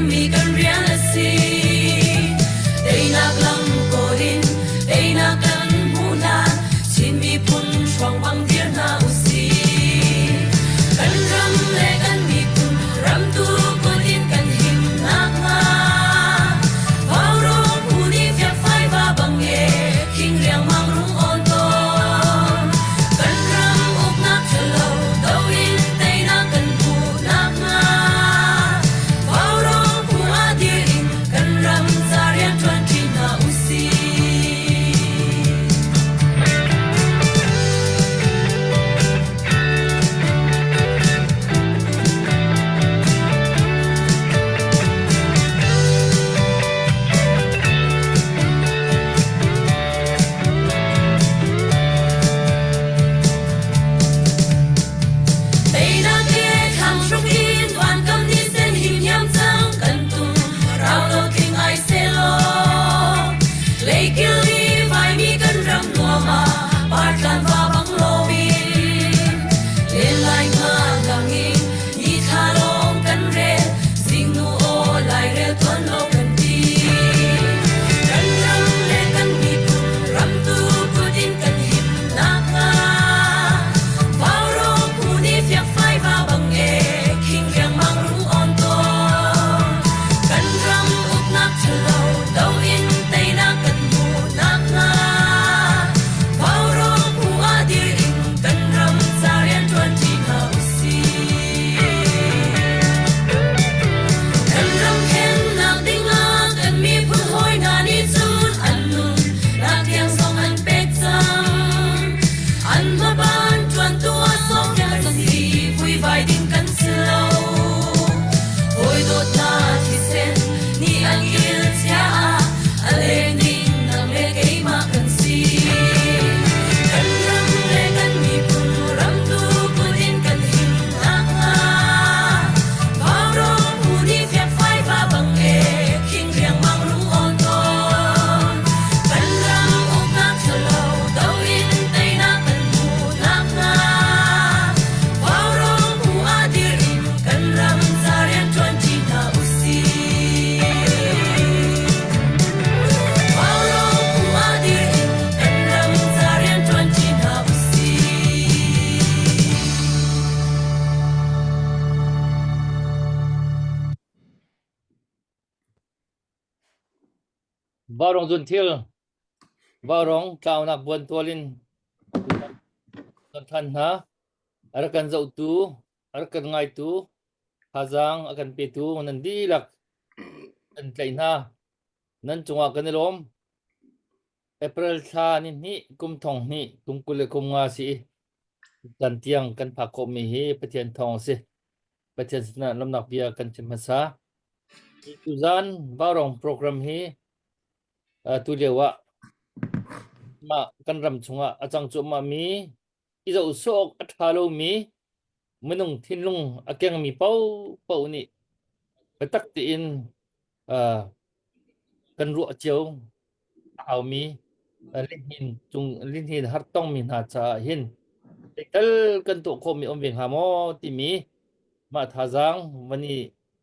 hrimhrimmi kan rian a si. Teinak lam kawl in teinak kan hmuh hlan Chin miphun hrawng bang dir hna usih. Kan ram le kan miphun ramtu kut in kan him nakhnga Vaurawng phu nih fiakfai va bang e khing riangmang rung awn tawn. Kan ram uknak ṭhalo do in teinak kan hmuh nakhnga Vaurawng phu ah dir in kan ram ca rianṭuan ṭi hna usih. Teinak he thlang hruk in vankam ni sen him hiam cang kan tum rau lo tling ai selaw leikil i vaimi kan ram nuam ah partlan va bang loin len lai nga lang in ni thla lawng kan rel zingnu aw lairel tuan lo kan ti kan ram le kan miphun ramtu kut in kan him nakhnga Vaurawng phu nih fiakfai va bang e khing riangmang rung awn tawn kan ram uknak ṭhalo do in teinak kan hmuh nakhnga Vaurawng phu ah dir in kan ram ca rianṭuan ṭi hna usih. Kan ram khennak dingah kan miphun hawi hna nih cun an nun nak tiang zong an pek cang. An hmaban ṭuantu ah sawkhial kan si, vuivai ding kan si lo. Hawi dawtnak thisen nih an kil chia ah a leng ding nang le keimah kan si. Kan ram le kan miphun ramtu kut in kan him nakhnga Vaurawng phu nih fiakfai va bang e khing riangmang rung awn tawn. Kan ram uknak ṭhalo do in teinak kan hmuh nakhnga Vaurawng phu ah dir in kan ram ca rianṭuan ṭi hna usih. Vaurawng phu ah dir in kan ram ca rianṭuan ṭi hna usih. Vaurawng zunthil, vaurawng tlaunak buantual in kan than hna. A rak kan zohtu, a rak kan ngaitu, thazaang a kan petu nan dihlak kan tlaih hna. Nan cungah kan i lawm. April thla ni hnih kum thong hnih kum 25 si i kan tiang kan phak khawhmi hi Pathian thawng a si. Pathian sinah lawmnak bia kan chim hmasa. Tuzan Vaurawng program hi tu lio ah mah kan ram chungah a cang cuahmah mi i zoh sawh awk a ṭha lomi minung thinlung a kengmi paohpaoh nih biatak tein kan ruah cio a haumi lihnin cung lihnin har tongmi hna caah hin zeital kan tuah khawhmi um ve hnga maw timi mah thazaang van i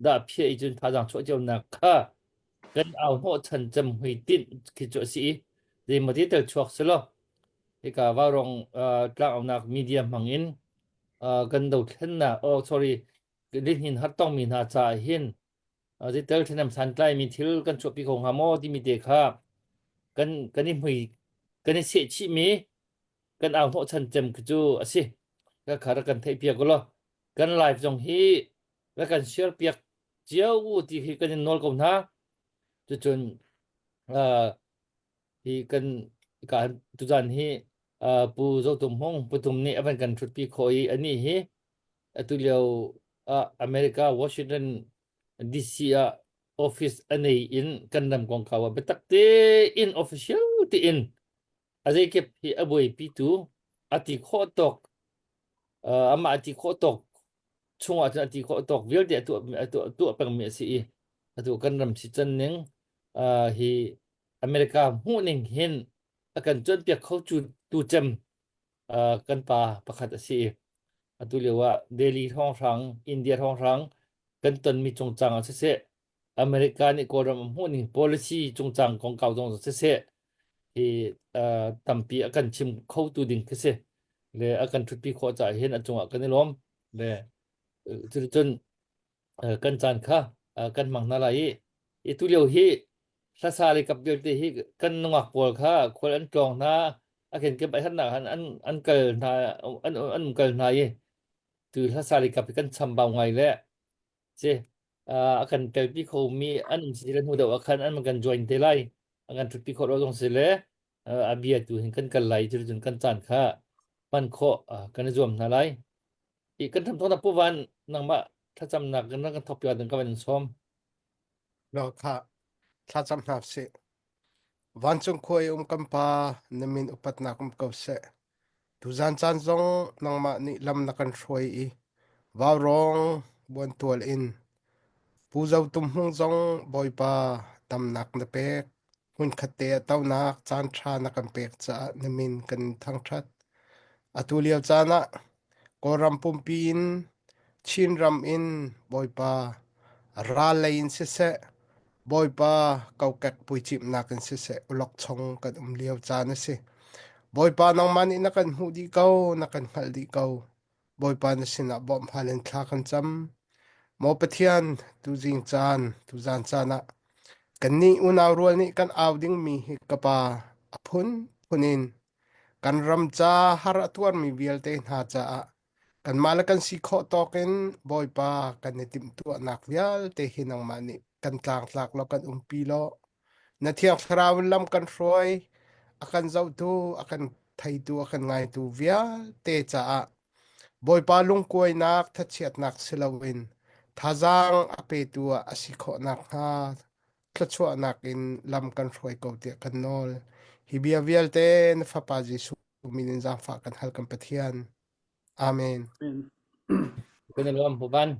dah phiah i cun thazaang chuah cionak kha kan au hnawh chan cem hui tinh khi cu a si i zeimaw ti tel chuak selaw hika vaurawng tlangaunak media hmang in kan dothlennak oh sorry lihnin har tongmi hna caah hin zeitel ṭhahnem santlaimi thil kan chuahpi kho hnga maw timi te kha kan kan i hmui kan i sehchihmi kan au hnawhchan cem khi cu a si. Ka kha rak kan theihpiak u law kan live zong hi rak kan share piak cio u ti hi kan in nawl ko hna. Cucun uh, hi kan ka tuzan hi uh, Pu Zo Tum Hmung Pu Tum nih a van kan ṭhutpi khawh i anih hi atu lio ah America Washington DC ah office a nei in kan ram kongkau ah biatak tein official tein a zeikip hi a buaipitu a ti khawh tawk uh, amah a ti khawh tawk chungah cun a ti khawh tawk vialte a tuah a tuah, tuah pengmi a si i atu kan ram si can ning uh, hi America hmuh ning hin a kan cawnpiak kho cu tu cem uh, kan pa pakhat a si i atu lio ah Delhi hrawnghrang India hrawnghrang kan tonmi cungcang ah siseh. America nih Kawlram a hmuhning policy cungcang kongkau zong siseh hi tampi a kan chim khotu ding khi si le a kan ṭhutpi khawh caah hin a cungah kan i lawm le cuticun kan caan kha kan hmang hna lai i i tu lio hi hlasa le kap vialte hi kan nungak pawl kha khual an tlawng hna a kenkip a hernak han an an kal hna an an um kal hna i tu hlasa le kap hi kan chambau ngai le si a kan telpi khomi an um si le hnu deuh ah khan an kan join te lai an kan ṭhutpi khawh lo zong si le a bia tu hin kan kal lai cuticun kan caan kha hman khawh kan i zuam hna lai i kan tham thawng pu van nangmah thlacamnak kan kan thok piak ding ka van in sawm Lo kha thlacam hna sih. Vancung khua i um kan Pa, na min upatnak um ko seh. Tuzan caan zong nangmah nih lam na kan hruai i vaurawng buantual in Pu Zo Tum Hmung zong Bawipa damnak na pek. Hmunkhat te ah tonak caan ṭha na kan pek caah na min kan in thangṭhat. Atu lio caan ah Kawlram pumpi in Chinram in Bawipa ral lei in siseh, Bawipa kokek puicimhnak in siseh ulokchong kan um lio caan a si. Bawipa nangmah nih na kan hmuh dih ko, na kan hngalh dih ko. Bawipa na sinah bawmh hal in thla kan cam. Maw Pathian, tuzing caan, tuzan caan ah kannih unau rual nih kan au dingmi hi ka Pa a phunphun in kan ram ca har a tuarmi vialte hna caah kanmah le kan si khawh tawk in Bawipa kan i timhtuahnak vialte hi nangmah nih kan tlangtlak law kan umpi law na Thiang Thlarau in lam kan hruai a kan zohtu a kan theitu a kan ngaitu vialte caah Bawipa lungkuainak thachiatnak si loin thazaang a petu ah a si khawh nakhnga thluachuahnak in lam kan hruai ko tiah kan nawl. Hi bia vialte na Fapa Jesuh min in zaangfah kan hal kan Pathian. Amen. Kan i lawm Pu Van.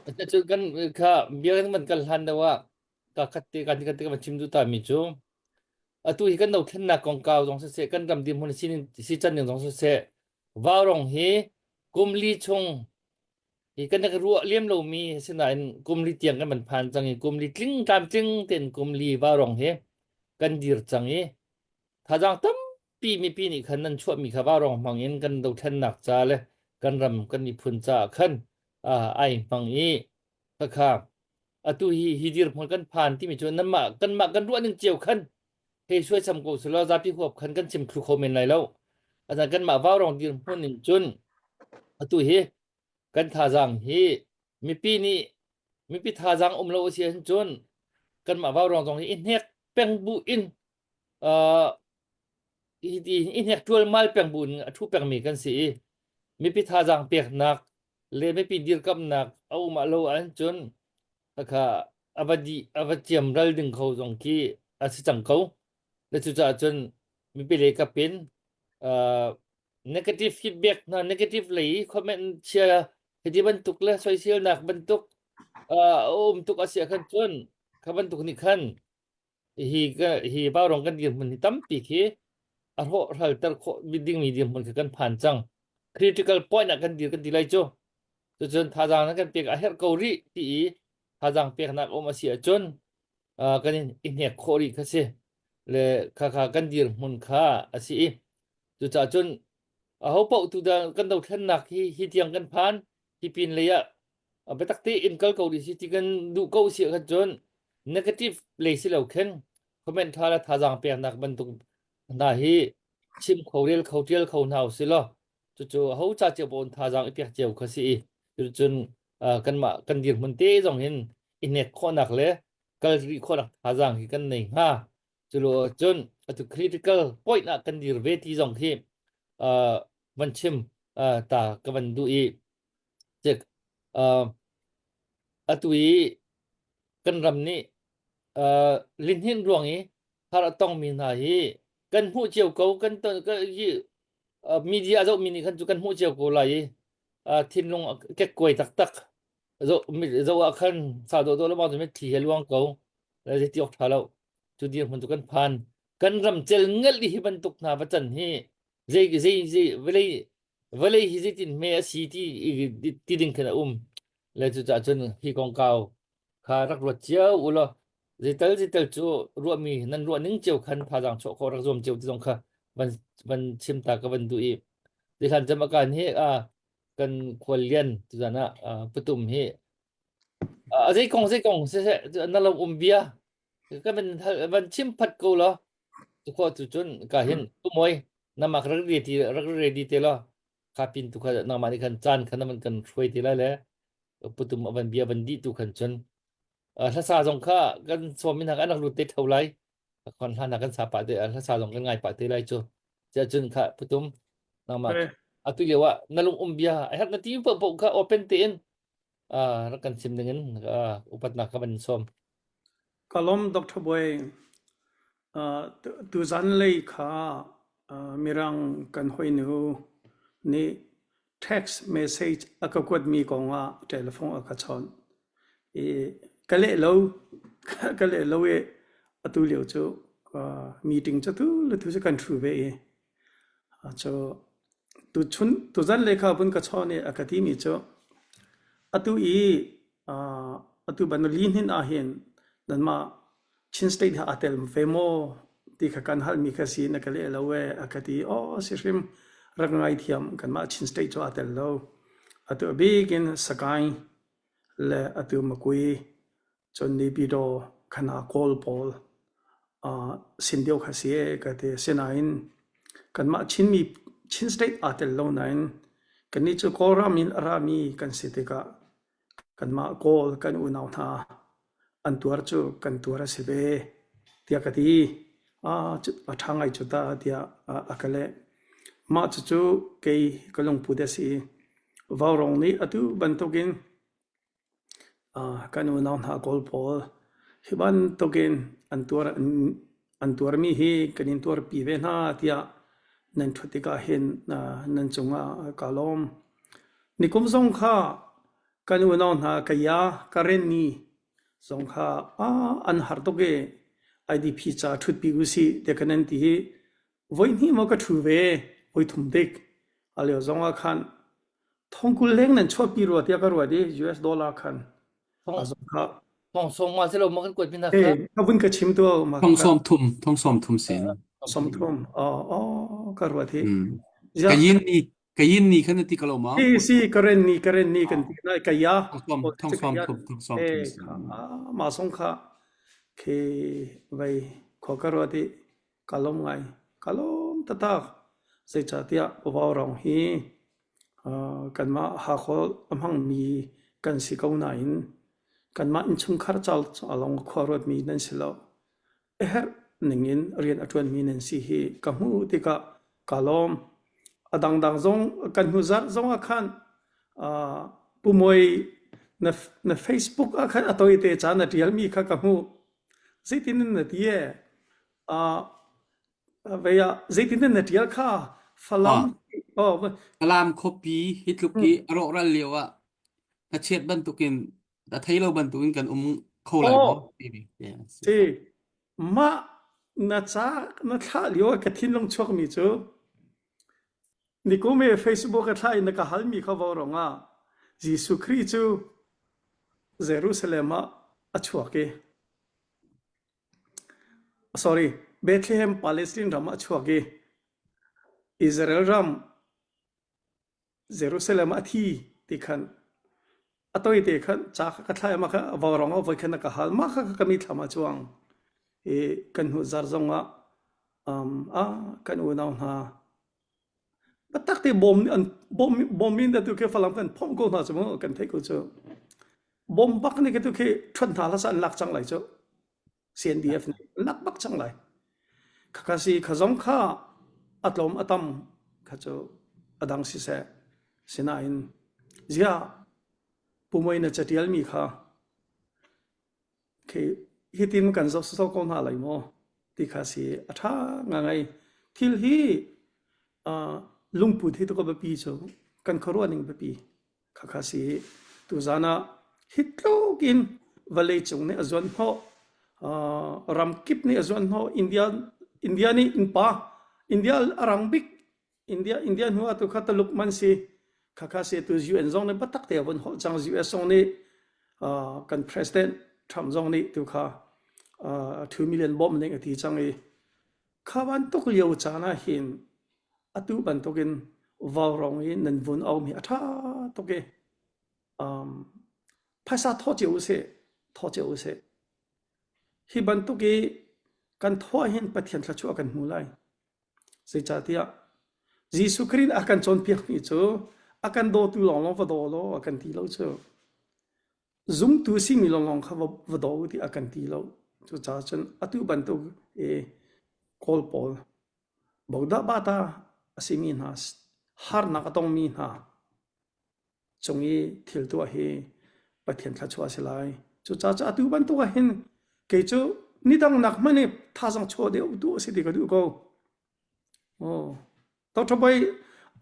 Cu kan kha bia kan van kal hlan deuh ah ka khat te kan kan te kan chim duh ta mi cu atu hi kan dothlennak kongkau zong siseh kan ram dirhmun sining si can ning zong siseh vaurong hi kum li chung hi kan rak ruah liam lomi sinain kum li tiang kan van phan cang i kum li tling tlamtling tein kum li vaurong hi kan dir cang i thazaang tampi mipi nih khan nan chuahmi kha vaurong hmang in kan dothlennak ca le kan ram kan miphun caah khan ai hmang i khakha atu hi hi dirhmun kan phan timi cu nanmah kanmah kan ruah ning cio khan hei suaisam ko selaw zapi huap khan kan chim thlu kho men lai lo azan kanmah vaurong dirhmun in cun atu hi kan thazaang hi mipi nih mipi thazaang um lo a si ahcun cun kanmah vaurong zong hi i hnek peng bu in uh, hi ti i hnek ṭualmal peng bu in a ṭhu pengmi kan si i mipi thazaang peknak le mipi dirkamnak a um ah lo ahcun khakha a va di a va ciam ral ding kho zong khi a si cang ko le cucaah cun mipi lei kap in uh, negative feedback hna negative lei comment chia hiti bantuk le soiselnak bantuk uh, a um tuk a si ah khan cun kha bantuk nih khan hi ka hi vaurong kan dirhmun hi tampi khi a hrawhhralter khawh dingmi dirhmun khi kan phan cang critical point ah kan dir kan ti lai cu cucun thazaang na kan pek a herh ko rih ti i thazaang peknak um a si ahcun kan i hnek khawh rih kha si le kha kha kan dirhmun kha a si i cucaah cun aho paoh tu dah kan dothlennak hi hi tiang kan phan hi pin lei ah biatak tein kal ko rih si ti kan duh ko si ahkhan cun negative lei si lo khin comment tha le thazaang peknak bantuk hna hi chim kho rel kho tial kho hna usih law cucu ho ca cio pawn thazaang i pek cio kha si i cucun kanmah kan dirhmun te zong hin i hnek khawhnak le kal rih khawhnak thazaang hi kan nei hnga culo cun atu critical point ah kan dir ve ti zong khi van chim ta ka van duh i Cik, uh, atu i kan ram nih uh, lihnin ruang i har a tongmi hna hi kan hmuh cio ko kan ton ka hi uh, media zoh mi nih khan cu kan hmuh cio ko lai i uh, thinlung a kekkuai taktak zo mi zo ah khan sa dawh dawh lengmang cu mitthli he luang ko le zeiti awk ṭha lo cu dirhmun cu kan phan kan ram cel ngelh i hi bantuk hna va can hi zei zei zei vawlei vawlei hi zeitin hme a si ti ti ding khin a um le cucaah cun hi kongkau. Kha rak ruat cio u law zeital zeital cu ruahmi nan ruah ning cio khan thazaang chuah khawh rak zuam cio ti zong kha van van chim ta ka van duh i zihlan cem akan hi a kan khual lian tuzan ah putum hi a zei kong zei kong siseh na lo um bia ka van van chim phat ko law tu kho tu cun ka hin tumoi namak rak ready rak ready te law kha pin tu kha nangmah nih khan caan khan man kan hruai te lai le putum avan bia van di tu khan cun hlasa zong kha kan sawm in an rak lut te tho lai kon hlan kan sa pa te hlasa zong kan ngai pa te lai chu cha cun kha putum nangmah atu lio ah na lung um bia ai hak na ti po po kha open te in rak kan chim ding in upatnak ka van sawm Kalom Dr. Boy tuzan lei kha mirang kan hoinu nih text message a ka kuatmi kong ah telephone a ka chawnh. I ka leh lo ka leh lo i atu lio cu meeting cu tu le tu cu kan ṭhu ve i cu tuchun tuzan lei kha vun ka chawn i a ka timi cu atu i atu ban lihnin ahhin nanmah Chin State ha aa tel ve maw ti kha kan halmi kha si na ka leh lo ee a ka ti. Aw si hrim rak ngaithiam kanmah Chin State cu aa tel lo. Atu a bik in Sagaing le atu Makui cun Naypyidaw khana Kawl pawl uh, sin deuh kha si ee ka ti. Sinain kanmah Chinmi Chin State aa tel lo nain kannih cu Kawlram in a rami kan si tikah kanmah Kawl kan unau hna an tuar cu kan tuar a si ve tiah ka ti. A ṭha ngai cu ta tiah a ka leh. Mah cucu kei ka lungput a si. Vaurawng nih atu bantukin kan unau hna Kawl pawl hi bantukin an tuar an tuarmi hi kan in tuarpi ve hna tiah nan ṭhut tikah hin nan cungah kaa lawm. Nikum zong kha Kan unau hna Kaya, Karenni zong kha an har tuk i IDP ca ṭhutpi usih tiah kan an ti i voihnih maw ka ṭhu ve, voithum dik. A lio zong ah khan thongkul leng nan chuahpi rua tiah ka ruat i US dollar khan a zong kha Thong sawm ma si lo ma kan kuat mi na kha. Eh, ka vun ka chim tu ma Thong sawm thum, thong sawm thum sin. Sawm thum. Oh, oh, ka ruat hi. Ka yin ni Kayin ni khan na ti ko lo maw? Si si Karen ni Karen ni kan ti nai kaya Thong thong sawm thum thong sawm thum si. Ma song kha khi vai kho ka ruat i kalom ngai kalom tatak zeicahtiah vau rong hi kanmah Hakha a hmangmi kan si ko nain kanmah innchungkhar cal lawng khua ruatmi nan si lo. A herh ningin rian a ṭuanmi nan si hi ka hmuh tikah kaa lawm. A dangdang zong kan hnu zarh zong ah khan uh, Pu Mawi na, na Facebook ah khan a toite ca na ṭialmi kha ka hmuh. Zeitin in na ti e? Uh, vei ah zeitin in na ṭial kha Falam oh, Falam khuapi hi tluk i a rawhral lio ah hngachiat bantukin a thei lo bantukin kan um kho lai maw timi si mah na ca na thlah lio ka thinlung chuakmi cu nikum i Facebook a thlah in na ka halmi kha vo rong ah Jesuh Khrih cu Jerusalem ah a chuak i sorry Bethlehem Palestine ram ah a chuak i Israel ram Jerusalem ah a thi ti khan a toite khan ca kha ka thlai ma kha vaurawng ah voi khan a ka hal ma kha ka mithlam ah cuang i kan hnu zar zong ah um, ah kan unau hna biatak te bom an bom bom in tu khi falam kan phomh ko hna cu mu kan theih ko cu bom bak ni khi tu khi ṭhuan hna la an lak cang lai cu CNDF nih lak bak cang lai. Khakha si kha zong kha a tlawm a tam kha cu a dang siseh. Sinain ziah pumoi na catialmi kha khi hitin kan zoh sosok ko hna lai maw ti kha si a ṭha ngangai. Thil hi uh, lungput hi tuk a biapi cu kan khuaruah ning biapi. Khakha si tuzan ah hi tluk in vawleicung nih a zuanhnawh ramkip nih a zuanhnawh India India nih innpa India a rang bik India India hnu ah tu kha Taluk man si khakha si tu UN zong nih biatak te a vun holh cang US zong nih kan president Trump zong nih tu kha 2 million bawmh ding a ti cang i kha bantuk lio caan ah hin atu bantukin vaurawng i nan vun aum hi a ṭha tuk i um, phaisa thawh cio usih thawh cio usih hi bantuk i kan thawh hin Pathian thluachuah kan hmu lai Zeicahtiah Jesuh Khrih nih a kan cawnpiakmi cu a kan dawtu lawnglawng va daw law a kan ti lo cu. Zumtu simi lawnglawng kha va, va daw u ti a kan ti lo. Cucaah cun atu bantuk i Kawl pawl bodah bata a simi hna harnak a tongmi hna cung i thil tuah hi Pathian thluachuah a si lai. Cucaah cu atu bantuk ah hin kei cu nidang nak hmanh i thazaang chuah deuh duh a si ti ka duh ko. Oh. Dr. Boy,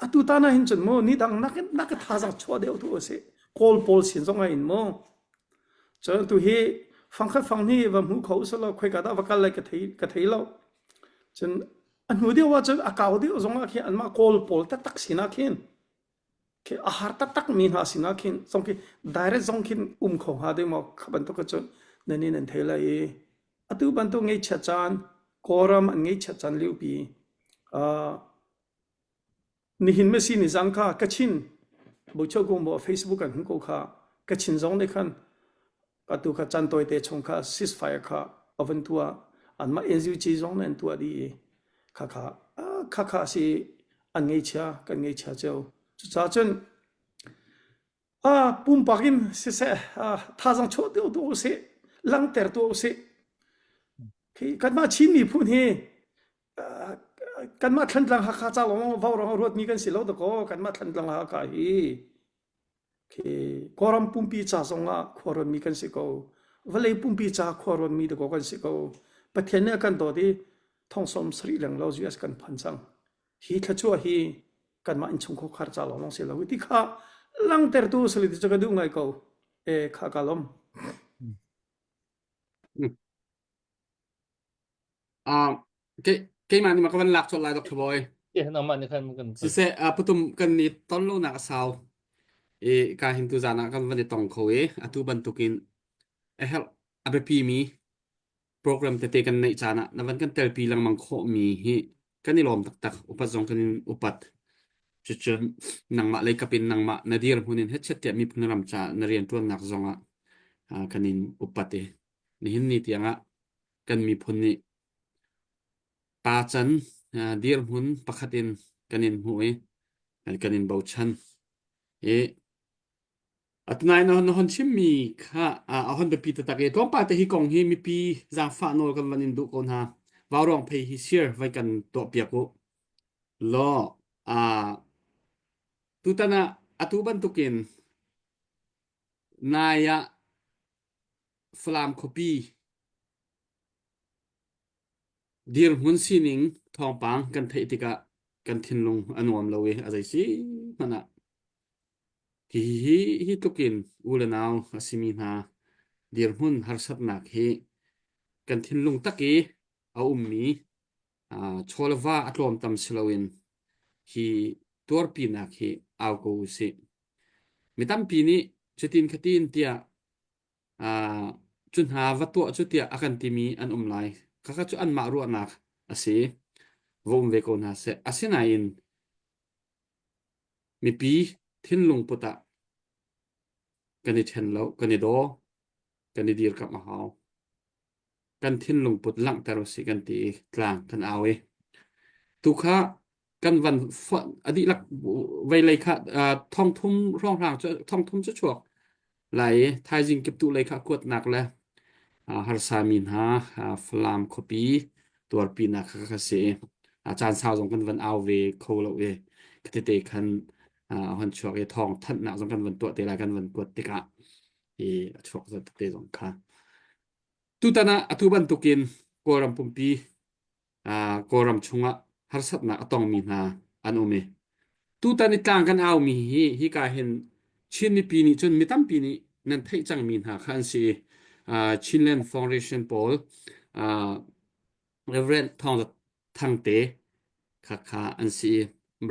atu tan ah hin cun mu nidang nak in nak thazaang chuah deuh tu a si. Kawl pawl sin zong ah in mu. Cun tu hi fangkhat fang ni va hmu kho usalaw khoika dah va kal lai ka thei ka thei lo. Cun a hnu deuh ah cun a kau deuh zong ah khin anmah kawl pawl taktak sinah khin Khi a har taktak mi hna sinah khin zong khi direct zong khin um kho hnga ding maw kha bantuk cun nan in nan thei lai i atu bantuk ngeihchiat caan Kawlram an ngeihchiat caan liopi uh, nihin Messi ni zang kha Kachin Bocho kung bo Facebook an hmu ko kha Kachin zong nih khan atu kha caan tawite chung kha ceasefire kha a van tuah anmah NUG zong nih an tuah dih i khakha khakha si an ngeichia kan ngeichia cio cucaah cun a pumpak in siseh thazaang chuah deuh tuah usih langter tuah usih khi kanmah Chin miphun hi kanmah Thantlang Hakha ca lawng vaurawng a ruatmi kan si lo dakaw kanmah Thantlang Hakha hi Khi Kawlram pumpi ca zongah khua ruatmi kan si ko. Vawlei pumpi ca khua ruatmi dakaw kan si ko. Pathian nih a kan dawt i thong 70 leng lo US kan phan cang. Hi thluachuah hi kanmah innchungkhar khar ca lawng si lo ti kha langtertu sali ti cu ka duh ngai ko. E kha ka lom. Ah, ke keimah nih ma ka van lak colh lai Dr. Boy. Ke nangmah nih khan kan Siseh, uh, patum kan ni ton lo nak a sau. I ka hin tu zan ah kan van i tong kho i atu bantukin a herh a biapi mi program tete kan neih caan ah na van kan telpi lengmang khawh mi hi kan i lawm taktak upat zong kan in upat cucun nangmah lei kapin nangmah na dirhmun in hetchet tiah miphun ram ca na riantuannak zong ah kan in upat i nihin ni tiangah kan miphun nih pa can dirhmun pakhat in kan in hmuh i kan in bochan i atunain na hon chimmi kha a hon biapi taktak i tlawmpal te hi kong hi mipi zaangfah nawl kan van in duh ko hna vaurawng phei hi share vai kan tuah piak u law a tutan ah atu bantukin nai ah Falam khuapi dirhmun sining thawngpang kan theih tikah kan thinlung a nuam lo i a zei si hmanh ah hi hi hi tluk in u le nau a simi hna dirhmun harsatnak hi kan thinlung tak i a ummi chaw le va a tlawmtam si loin hi tuarpinak hi au ko usih. Mi tampi nih cutin khatin tiah Uh, cu hna va tuah cu tiah a kan timi an um lai. Khakha cu anmah ruahnak a si. Va um ve ko hna seh. Asinain mipi thinlung put ah kan i ṭhen lo, kan i daw, kan i dirkamh a hau. Kan thinlung put langhter usih kan ti i tlang kan au i tu kha kan van a dihlak veilei kha thong thum hrawnghrang cu thong thum cu chuak lai i thaizing kiptuh lei kha kuatnak le harsa mi hna Falam khuapi tuarpinak kha kha si i caan sau zong kan van au ve kho lo i khatete khan a hon chuak i thawng thanhnak zong kan van tuah te lai kan van kuat tikah i a chuak zat tete zong kha tutan ah atu bantukin Kawlram pumpi Kawlram chungah harsatnak a tongmi hna an um i tutan i tlang kan aumi hi hika hin Chin mipi nih cun mi tampi nih nan theih cangmi hna kha an si i Chinland Foundation pawl Reverend Thawng Za Thangte kha kha an si i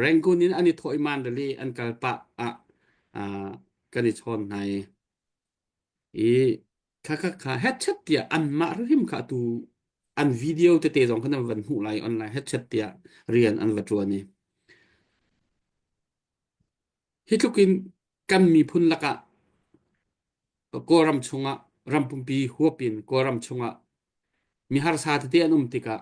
Rangoon in an i thawh i Mandalay an kal pah ah kan i chawn hna i i. Kha kha kha headset tiah anmah hrim kha atu an video tete zong kha nan van hmuh lai online headset tiah rian an va ṭuan i hi tluk in kan miphun lakah Kawlram chungah ram pumpi huap in Kawlram chungah mi harsa tete an um tikah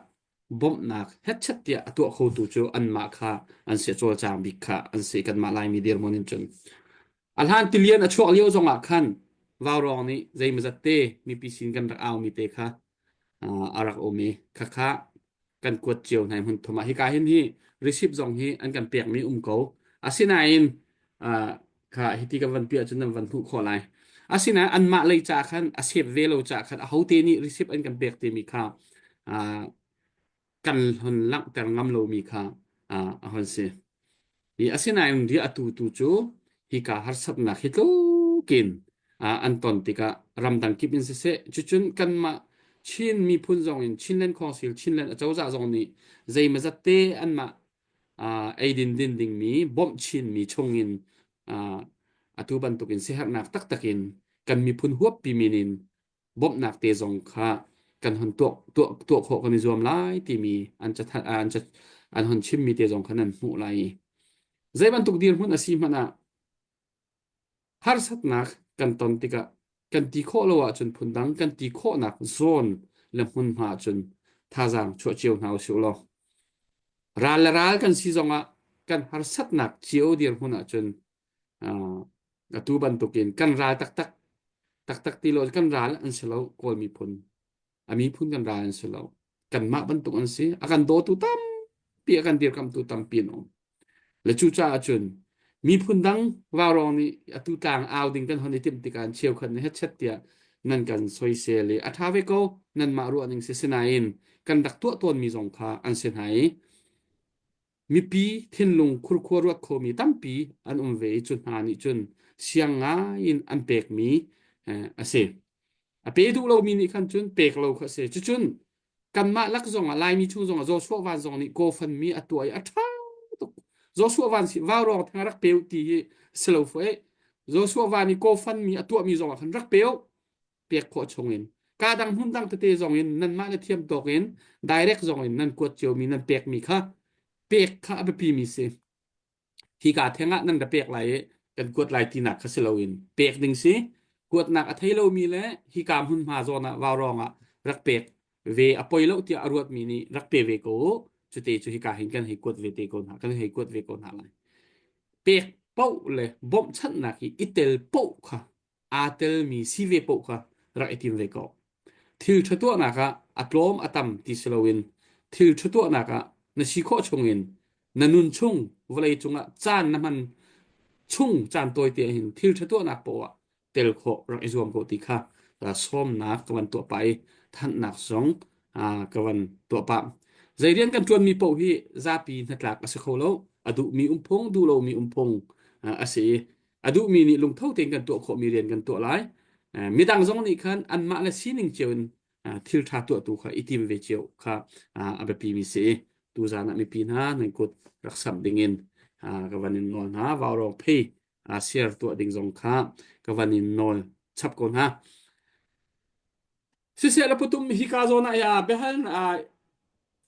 bawmhnak hetchet tiah a tuah khotu cu anmah kha an si cawlcang bik kha an si kanmah Laimi dirhmun in cun a hlan tilian a chuak lio zongah khan vaurawng nih zeimawzat te mipi sin kan rak aumi te kha a rak um i khakha kan kuat cio hna hmun thum ah hika hin hi receipt zong hi an kan pekmi um ko asinain kha hiti kan van piah cun nan van hmuh khawh lai asinain anmah lei ca khan a sep ve lo ca khan ahote nih receipt an kan pek timi kha kan hon langhter ngam lomi kha a hon si. Hi asinain ri atu tu cu hika harsatnak hi tlukin an ton tikah ramdang kip in siseh cucun kanmah Chin miphun zong in Chinland Council Chinland acozah zong nih zeimazat te anmah eidin din dingmi bawmh chinmi chungin atu bantukin siaherhnak taktak in kan miphun huappi min in bawmhnak te zong kha kan hon tuah tuah tuah khawh kan i zuam lai timi an cathanh an cat an hon chimmi te zong kha nan hmuh lai i zei bantuk dirhmun a si hmanh ah harsatnak kan ton tikah kan ti khawh lo ahcun phundang kan ti khawhnak zawn le hmunhma ahcun thazaang chuah cio hna usih law ral le ral kan si zongah kan harsatnak cio dirhmun ahcun atu bantukin kan ral taktak taktak ti lo kan ral an si lo Kawl miphun a miphun kan ral an si lo kanmah bantuk an si a kan dawtu tampi a kan dirkamtu tampi an um le cucaah cun miphun dang vaurawng nih atu tlang au ding kan hon i timh tikah cheukhat nih hetchet tiah nan kan soisel i a ṭha ve ko nanmah ruah ning si sinain kan rak tuah tawnmi zong kha an si hna i Mipi thinlung khurkhua ruat khomi tampi an um ve i cu hna nih cun siang ngai in an pekmi a si. A pe duh lomi nih khan cun pek lo kha a si. Cucun kanmah lak zongah Laimi chung zongah Joshua Van zong nih GoFundMe a tuah i a ṭha tuk. Joshua Van si vaurawng theng rak pe u ti hi si lo fue. Joshua Van i GoFundMe a tuahmi zongah khan rak pe u. Pek khawh chungin ka dang hmun dang tete zong in nanmah le thiam tawk in direct zong in nan kuat ciomi nan pekmi kha pek kha a biapimi si. Hika theng ah nan ra pek lai i kan kuat lai tinak kha si loin pek ding si. Kuatnak a thei lomi le hika hmunhma zawn ah vaurawng ah rak pek ve a poi lo tiah a ruatmi nih rak pe ve ko u. Cute cu hika hin kan hei kuat ve te ko hna kan hei kuat ve ko hna lai. Pek paoh le bawmhchanhnak hi i tel paoh kha aa telmi si ve paoh kha rak i tim ve ko. Thil ṭha tuahnak ah a tlawm a tam ti si loin thil ṭha tuahnak ah na si khawh chungin na nun chung vawlei cungah caan na hman chung caan tawite hin thil ṭha tuahnak paoh ah tel khawh rak i zuam ko ti kha sawmnak ka van tuah pah i thanhnak zong ka van tuah pah. Zei rian kan ṭuanmi paoh hi zapi hnatlak a si kho lo. A duhmi um phung, duh lomi um phung a si i a duhmi nih lungtho tein kan tuah khawhmi rian kan tuah lai. Midang zong nih khan anmah le sining cio in thil ṭha tuahtu kha i tim ve cio kha a biapimi si i tuzan ah mipi hna nan kut rak samh dingin ka van in nawl hna vaurawng phei share tuah ding zong kha ka van in nawl chap ko hna. Siseh la putum hika zawn ah ya biahal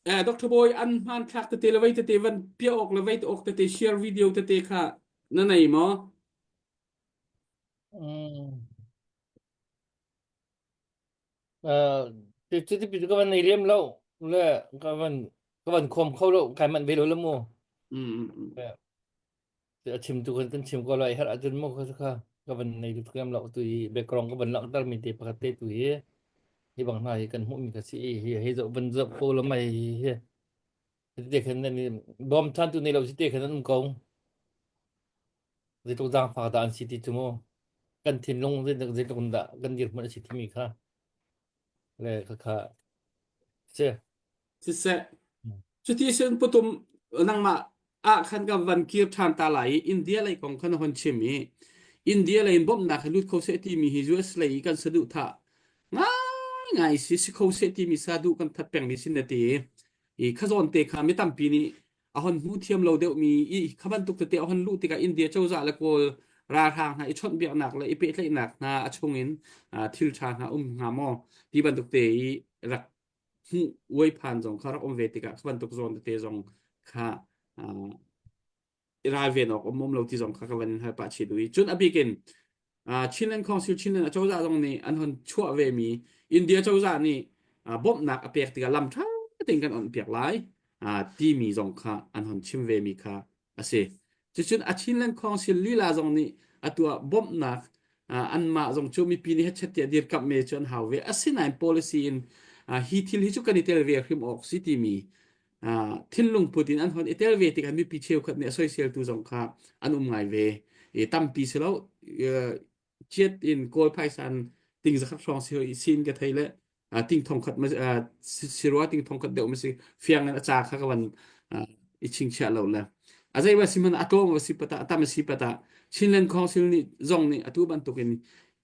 Eh, Dr. Boy an hmanthlak tete le vei tete van piah awk le vei te awk tete share video tete kha na nei maw? Mm. Uh, ti ti ti ka van nei lem lo le ka van ka van khom kho lo kai man ve lo le mu. Mm, mm, mm. A chim tu kan kan chim ko lai har ahcun mu kha kha ka van nei tuk lem lo tu hi background ka van langhter mi te pakhat te tu hi hi bang hna hi kan hmuh mi kha si hi hi zoh van zoh ko lo mai hi hi te khan nan bom than tu nei lo si te khan an um ko zeitluk zaangfak dah an si ti cu mu kan thinlung zeitluk zeitluk dah kan dirhmun a si timi kha le kha kha si Siseh, cuti sin putum nangmah ah khan ka van kir ṭhan ta lai i India lei kong khan na hon chim i India lei in bawmhnak hi lut kho seh timi hi US lei i kan saduhthah ngaingai si si kho seh timi saduh kan that pengmi sin na ti i kha zawn te kha mi tampi nih a hon hmu thiam lo deuhmi i kha bantuk tete a hon luh tikah India cozah le Kawl Ralhrang hna i chawnhbiaknak le i pehtlaihnak hna a chungin thil ṭha hna um hnga maw ti bantuk te i rak hmuh uaiphan zong kha rak um ve tikah kha bantuk zawn tete zong kha i ralven awk um um lo ti zong kha ka van in hal pah chih duh i cun a bik in Chinland Council Chinland acozah zong nih an hon chuah ve mi India cozah nih bawmhnak a pek tikah lam ṭha tein kan on piak lai timi zong kha an hon chim ve mi kha a si. Cucun a Chinland Council lila zong nih atu ah bawmhnak anmah zong cu mipi nih hechet tiah dirkamh me cu an hau ve. Asinain policy in hi thil hi cu kan i tel ve hrim awk si timi thinlung put in an hon i tel ve tikah mipi cheukhat nih a soiseltu zong kha an um ngai ve. I tampi si lo chiat in kawl phaisa in ting zakhat hrawng si hoi sin ka thei le ting thong khat si rua ting thong khat deuh ma si fiang in a ca kha ka van i chingchiah lo le a zei va si hmanh a tlawm va si pata a tam si pata Chinland Council nih zong nih atu bantukin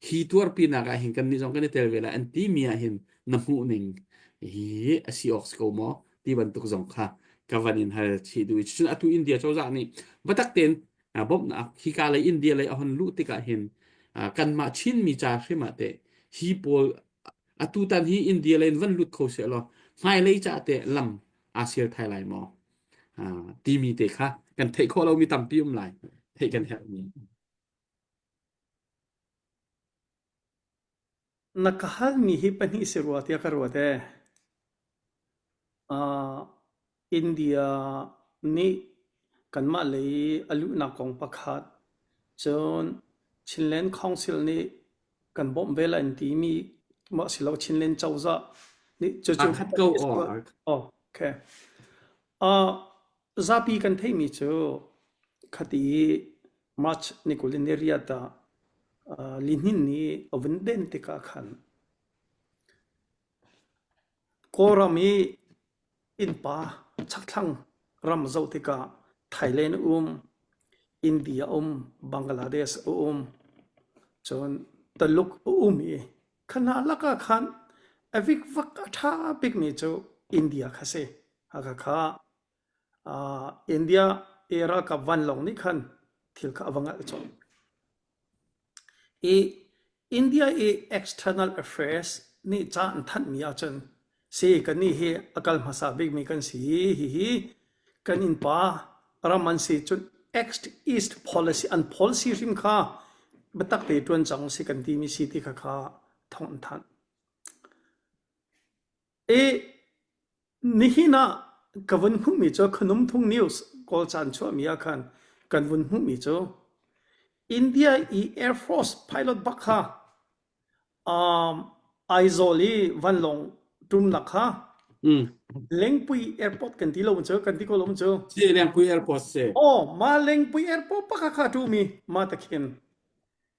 hi tuarpinak ah hin kan nih zong kan i tel ve lai an ti mi ah hin na hmuh ning hi a si awk si ko maw ti bantuk zong kha ka van in hal chih duh i cun atu India cozah nih biatak tein bawmhnak hika lei India lei a hon luh tikah hin kanmah Chinmi ca hrim ah teh hi pawl atu tan hi India lei in van lut kho seh law hmailei ca teh lam aa sial thai lai maw timi te kha kan theih khawh lomi tampi um lai theih kan herhmi Na ka halmi hi pahnih si rua tiah ka ruat ee. Uh, India nih kanmah lei a luhnak kong pakhat, cun Chinland Council nih kan bawmh ve lai an timi maw si lo Chinland cozah nih cucu aa khat ko aw Oh, okay. Uh, zapi kan theihmi cu khati March ni 20 ni riat ah lihnin nih a vun den tikah khan Kawlram i innpa chakthlang ram zoh tikah Thailand a um, India a um, Bangladesh a um, cun Taluk a um i kha hna lakah khan a vikvak a ṭha bikmi cu India kha si. Hakha kha India i ralkap vanlawng nih khan thil kha a va ngalh colh. I India i External Affairs nih ca an thanhmi ahcun si kannih hi a kal hmasa bikmi kan si hihi kan innpa ram an si cun Act East Policy an policy hrim kha biatak te ṭuan cang si kan timi si ti kha kha thawng an thanh. I Nihin ah ka vun hmuhmi cu Khonumthung News Kawlca an chuahmi ah khan kan vun hmuhmi cu India i Air Force pilot bak kha um, Aizawl i vanlawng ṭumnak kha Mm. Lengpui Airport kan ti lo cu kan ti ko lo cu. Si Lengpui Airport si. Oh, ma Lengpui Airport pakha kha ṭumi ma ta khin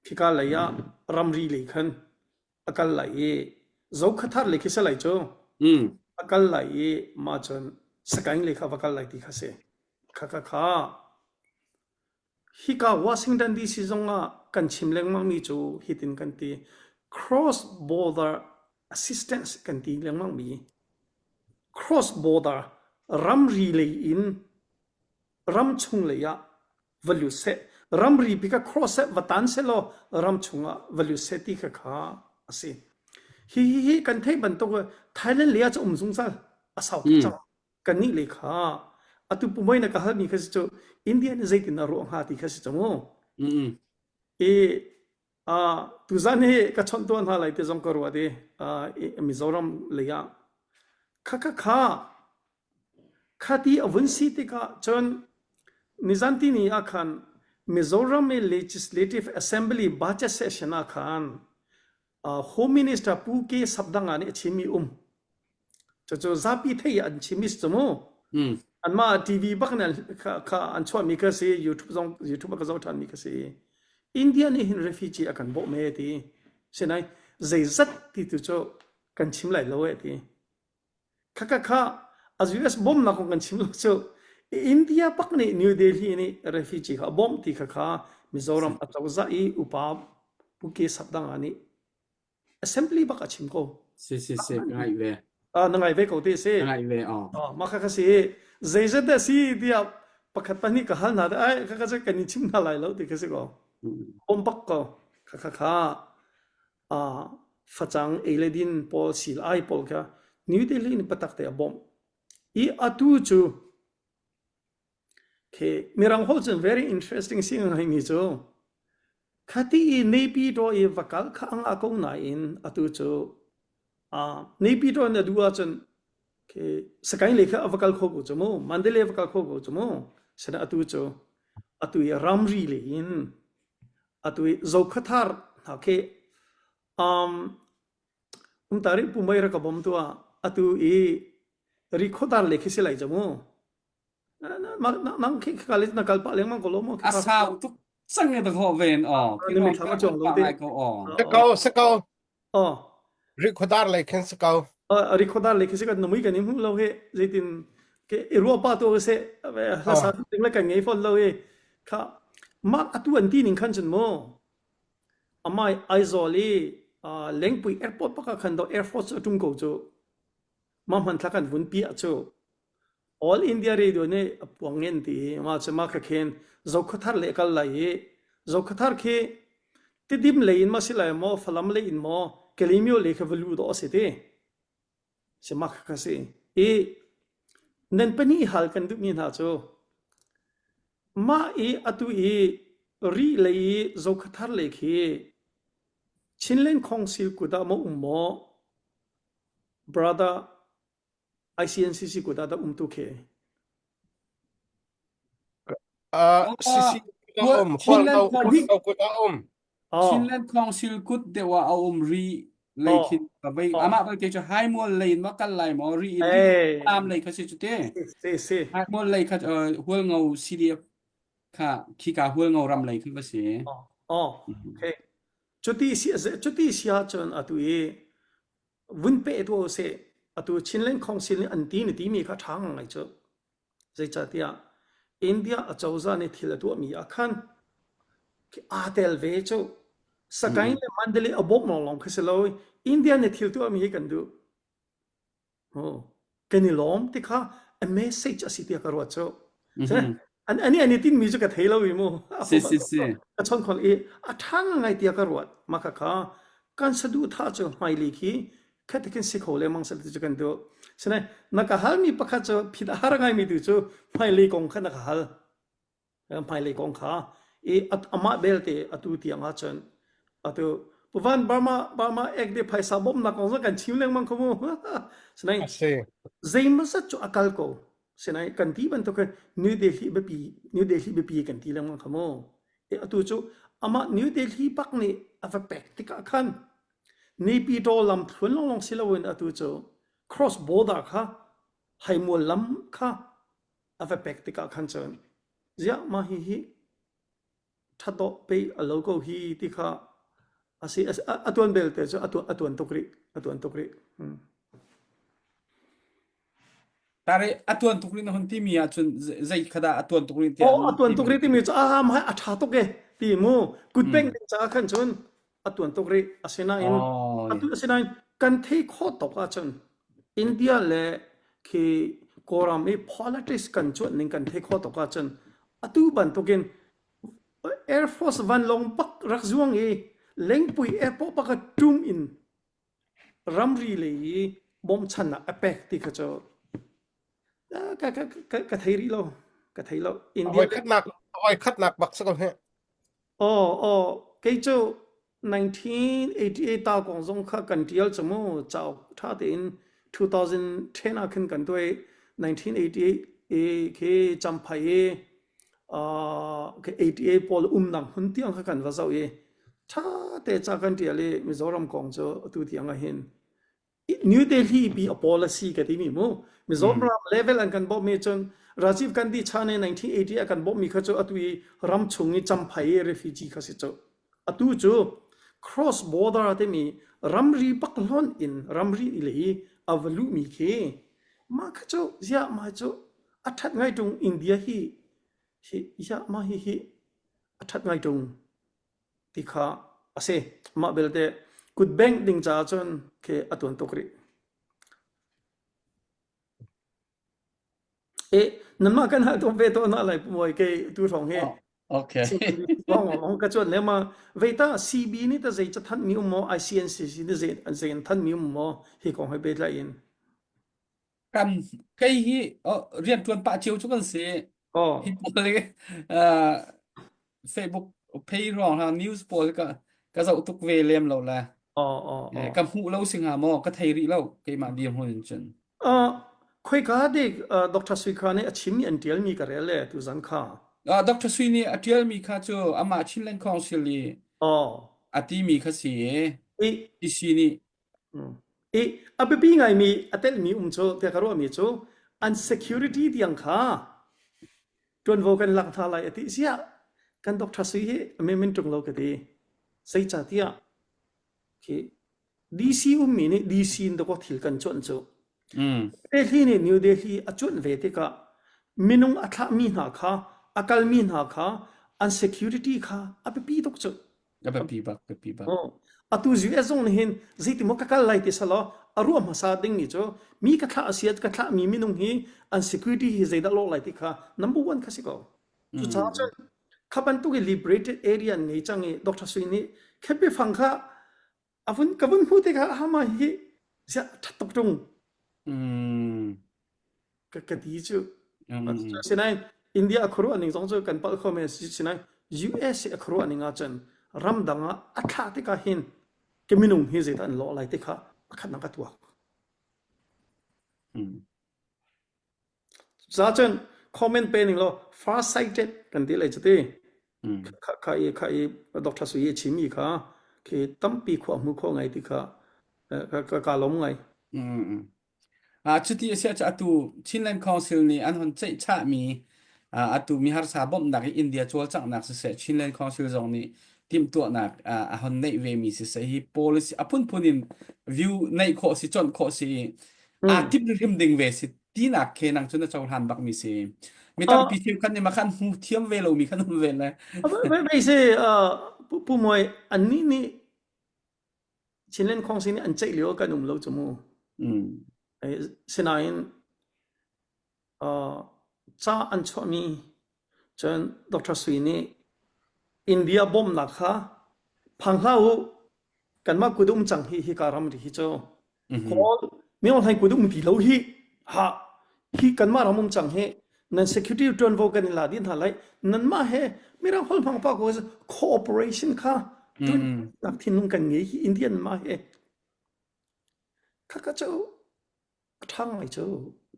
khika lei ah ramri lei khan a kal lai i Zokhathar lei khi si lai cu Mm. a kal lai i mah cun Sagaing lei kha va kal lai ti kha si. Kha kha kha hika Washington DC zong ah kan chim lengmang mi cu hitin kan ti cross border assistance kan ti lengmang mi cross border ramri lei in ram chung lei ah va lut seh ramri pi kha cross seh va tan seh law ram chung ah va lut seh ti kha kha a si hi hi hi kan theih bantuk Thailand lei ah cu um zungzal a sau tuk cang kan nih lei kha atu pumoi na ka hal mi kha si cu India nih zeitin a ruah hnga ti kha si cu mu Mm. i uh, tuzan hi ka chawnh tuan hna lai ti zong ka ruat i uh, Mizoram lei ah kha kha kha Khati a vun si tikah cun nizan tini ah khan Mizoram i Legislative Assembly budget session ah khan Home Minister Pu K. Sapdanga nih a chimmi um. Cucu zapi thei an chimmi si cu mu. Mm. Anmah TV bak nih kha an chuahmi kha si, YouTube zong YouTube ah ka zoh ṭhanmi kha si. India nih hin refugee a kan bawmh he ti. Sinain zeizat ti tu cu kan chim lai lo eh ti. Khakha a US bawmnak kong kan chim lo cu India pak nih New Delhi nih refugee kha a bawmh ti kha kha Mizoram acozah i upa Pu K Sapdanga nih assembly bak a chim ko. Si si si ka ngaih ve. Ah na ngai ve ko ti si. Ka ngaih ve aw. Oh mah kha kha si zeizat dah si tiah pakhat pahnih ka hal hna ai kha kha kan in chim hna lai lo ti kha si ko. Bawm bak ko. Kha kha kha uh, facang ei le din pawl sil ai pawl kha New Delhi in patak te a bawmh. I atu cu khi mirang holh cun very interesting si ngai mi cu khati i Naypyidaw i va kal kha anga ko nain atu cu uh, Naypyidaw na duh ahcun khi Sagaing lei kha a va kal kho ko cu mu Mandalay va kal kho ko cu mu sana atu cu atu i ramri lei in atu i Zokhathar hna khi um umtari pumai ra ka bom tua atu i rikhodar le khi si lai cu mu nang khi kal na kal pah lengmang ko lo mu A sau tuk cang e ta kho ven aw. Ni mi thlam a chuang lo te. Ko aw. Sa ko sa ko. Aw. Rikhodar lei khin sa ko. Rikhodar lei khi si kan namui kan i hmu lo he zeitin ke i ruah pa to se hla sa ding le kan ngei fon lo he kha ma atu an ti ning khan cun mu amai Aizawl i Lengpui airport paka khan do Air Force atum ko cu ma hman thla kan vun piah cu All India Radio nih a puang in ti i mah cu mah kha khin Zokhawthar lei a kal lai i Zokhawthar khi Tidim lei in ma si lai maw Falam lei in maw Kalaymyo lei kha va luh dawh a si ti. Si mah kha kha si. I nan pahnih hal kan duhmi hna cu mah i atu i Rih lei i Zokhawthar lei khi Chinland Council kut ah maw um maw brother ICNCC kut ah dah um tu khi? Uh, CC kut ah um, Chinland Hualngo kut ah um. Chinland Council kut deuh ah a um ri lei khin vei amah belte cu Haimual lei in ma kal lai maw ri in am lei kha si cu te. Si si. Haimual lei kha Hualngo CDF kha khika Hualngo ram lei kha va si. Oh, okay. Cuti si cuti si ahcun atu i vun peh tuah usih. Atu Chinland Council nih an ti na timi kha ṭha ngai cu. Zeicahtiah India acozah nih thil a tuahmi ah khan aa tel ve cu. Sagaing le Mandalay a bawmh lawnglawng khi si lo. India nih thil tuahmi hi kan duh. Kan i lawm ti kha a message a si tiah ka ruat cu. An ani an i tinmi cu ka thei lo i mu. Si si si. Ka chon khol i a ṭha ngai tiah ka ruat. Mah kha kha kan saduhthah cu hmailei khi khatikin si kho lengmang seh ti cu kan duh. Sinain na ka halmi pakhat cu phit a har ngaimi tu cu hmailei kong kha na ka hal. Hmailei kong kha i amah belte atu tiang ahcun atu Puvan Burma Burma ek de phaisa bawmhnak kong zong kan chim lengmang kho mu. Sinain zeimawzat cu a kal ko. Sinain kan ti bantuk hin New Delhi biapi New Delhi biapi kan ti lengmang kha mu. E atu cu amah New Delhi bak nih a va pek tikah khan Naypyidaw lam thluan lawnglawng si loin atu cu cross border kha haimual lam kha a va pek tikah khan cun ziah mah hihi ṭhatdawh pei a lo ko hi ti kha a si a tuan belte cu a tuan tuk rih a tuan tuk rih. Hmm. Tare a tuan tuk rih na hun timi ahcun zei kha dah a tuan tuk rih tiah Oh, a tuan tuk rih timi cu ah mah a ṭha tuk e ti mu kut peng ding caah khan cun a tuan tuk rih asinain atu asinain kan thei khawh tuk ahcun India le khi Kawlram i politics kan cuanh ning kan thei khawh tuk ahcun atu bantukin Air Force vanlawng bak rak zuang i Lengpui airport bak a tum in ramri lei i bawmchannak a pek ti kha cu ka ka ka ka thei rih lo ka thei lo India Oi khatnak oi khatnak bak sa ko he Aw aw kei cu 1988 ta kong zong kha kan ṭial cu mu cauk ṭha tein 2010 ah khin kan tuah i 1988 i khi Champhai i uh, khi 88 pawl umnak hmun tiang kha kan va zoh i ṭha te ca kan ṭial i Mizoram kong cu atu tiang ah hin New Delhi pi a policy ka timi mu Mizoram level an kan bawmh mi cun Rajiv Gandhi chan i 1980 a kan bawmh mi kha cu atu i ram chung i Champhai i refugee kha si cu atu cu cross border timi ramri bak hlonh in ramri i le i a va luh mi khi mah kha cu ziah mah cu a that ngai tung India hi hi ziah mah hi hi a that ngai tung ti kha a si. Mah belte kutbengh ding caah cun khi a tuan tuk rih. E nanmah kan hal tuk ve tawn ah lai muai kei tu hrawng hi. Okay. Kong ka chuan le ma veita CB nih ta zei ca thanh mi um maw ICNCC nih zei zei an thanh mi um maw hi kong he pehtlai in. Kan kei hi oh, rian tuan pah cio cu kan si. Oh. Hi pawl hi uh, Facebook phei ruang ha news pawl ka ka zoh tuk ve lem lo le. Oh, oh, oh. Ka hmuh lo singa maw ka thei rih lo keimah dirhmun in cun. Uh, khoika dik uh, Dr. Sui kha nih a chimmi an tialmi ka rel le tu zan kha. Uh, Dr. Sui nih a tialmi kha cu amah Chinland Council i oh. a timi kha si i TC nih mm. i a biapi ngaimi a telmi um cu tiah ka ruahmi cu an security tiang kha tuanvo kan lak hna lai a ti siah kan Dr. Sui hi a men tung lo ka ti zeicahtiah khi DC ummi nih DC in dawkaw thil kan cuanh cu. Mm. Delhi nih New Delhi a cuanh ve tikah minung a thlahmi hna kha a kalmi hna kha an security kha a biapi tuk cu. A biapi bak, biapi bak. Oh. Atu US zong nih hin zeiti maw ka kal lai ti selaw a ruah hmasa dingmi cu mi ka thlah a si ka thlahmi minung hi an security hi zeidah lawh lai ti kha number one kha si ko. Cucaah Mm. cun kha bantuk i liberated area an ngei cang i Dr. Sui nih khepi fang kha a vun ka vun hmuh tikah hama hi ziah ṭhat tuk ṭung Mm. ka ka ti cu Mm. sinain India a khuaruah ning zong cu kan palh kho men sinain US a khuaruah ning ahcun ramdang ah a thlah tikah hin ke minung hi zeidah an lawh lai ti kha pakhatnak ka tuak Mm. Cucaah comment pe ning law far sighted kan ti lai cu ti. Mm. Kha kha i kha i Dr. Sui i chim i kha khi tampi khua hmu kho ngai ti kha ka ka ka lawm ngai. Mm. mm. Ah, cuti a si ahcun atu Chinland Council nih an hon ceihchahmi ah, atu mi harsa bawmhnak i India cawlcanghnak siseh Chinland Council zong nih timhtuahnak ah, a hon neih vemi siseh hi policy a phunphun in view neih khawh si chawnh khawh si i aa Mm. timh hrim ding ve si tinak khe nang cu na cohlan bakmi si mi Ah, tampi cheukhat nih mah khan hmu thiam ve lomi khan um ve le ve se pu pu Muai annih nih Chinland Council nih an ceih lio kan um lo cu mu. mm. Sinain ca an chuahmi cun Dr. Sui nih India bawmhnak kha phang hlah u kanmah kut um cang hi hika ramri hi cu Mhm. Kawl Myo Hlaing kut um ti lo hi ha hi kanmah ram um cang hi nan security ṭuanvo kan in la dih hna lai nanmah he mirang holh hmang pa ko cooperation kha Mm. ṭuannak thinlung kan ngei hi Indian mah he khakha cu A ṭha ngai cu.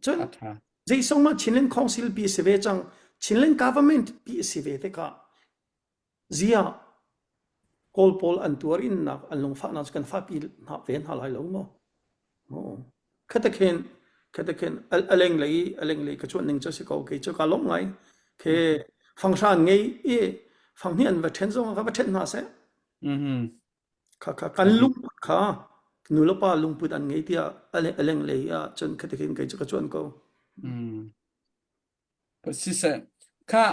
Cun A ṭha. zeisong mah Chinland Council pi a si ve cang. Chinland government pi a si ve tikah ziah Kawl pawl an tuar innak an lungfahnak cu kan fahpi hna ve hna lai lo maw? Oh. Khatakhin khatakhin a lenglei a lenglei ka cuanh ning cu a si ko kei cu ka lawmh ngai. Khe fanghra an ngei i fanghnih an va ṭhen zong ah ka va ṭhen hna seh. Mhm. Kha kha kan lungput kha nulepa lungput an ngei tiah a lenglei ah cun khatikin kei cu ka cuan ko. Mm. Siseh kha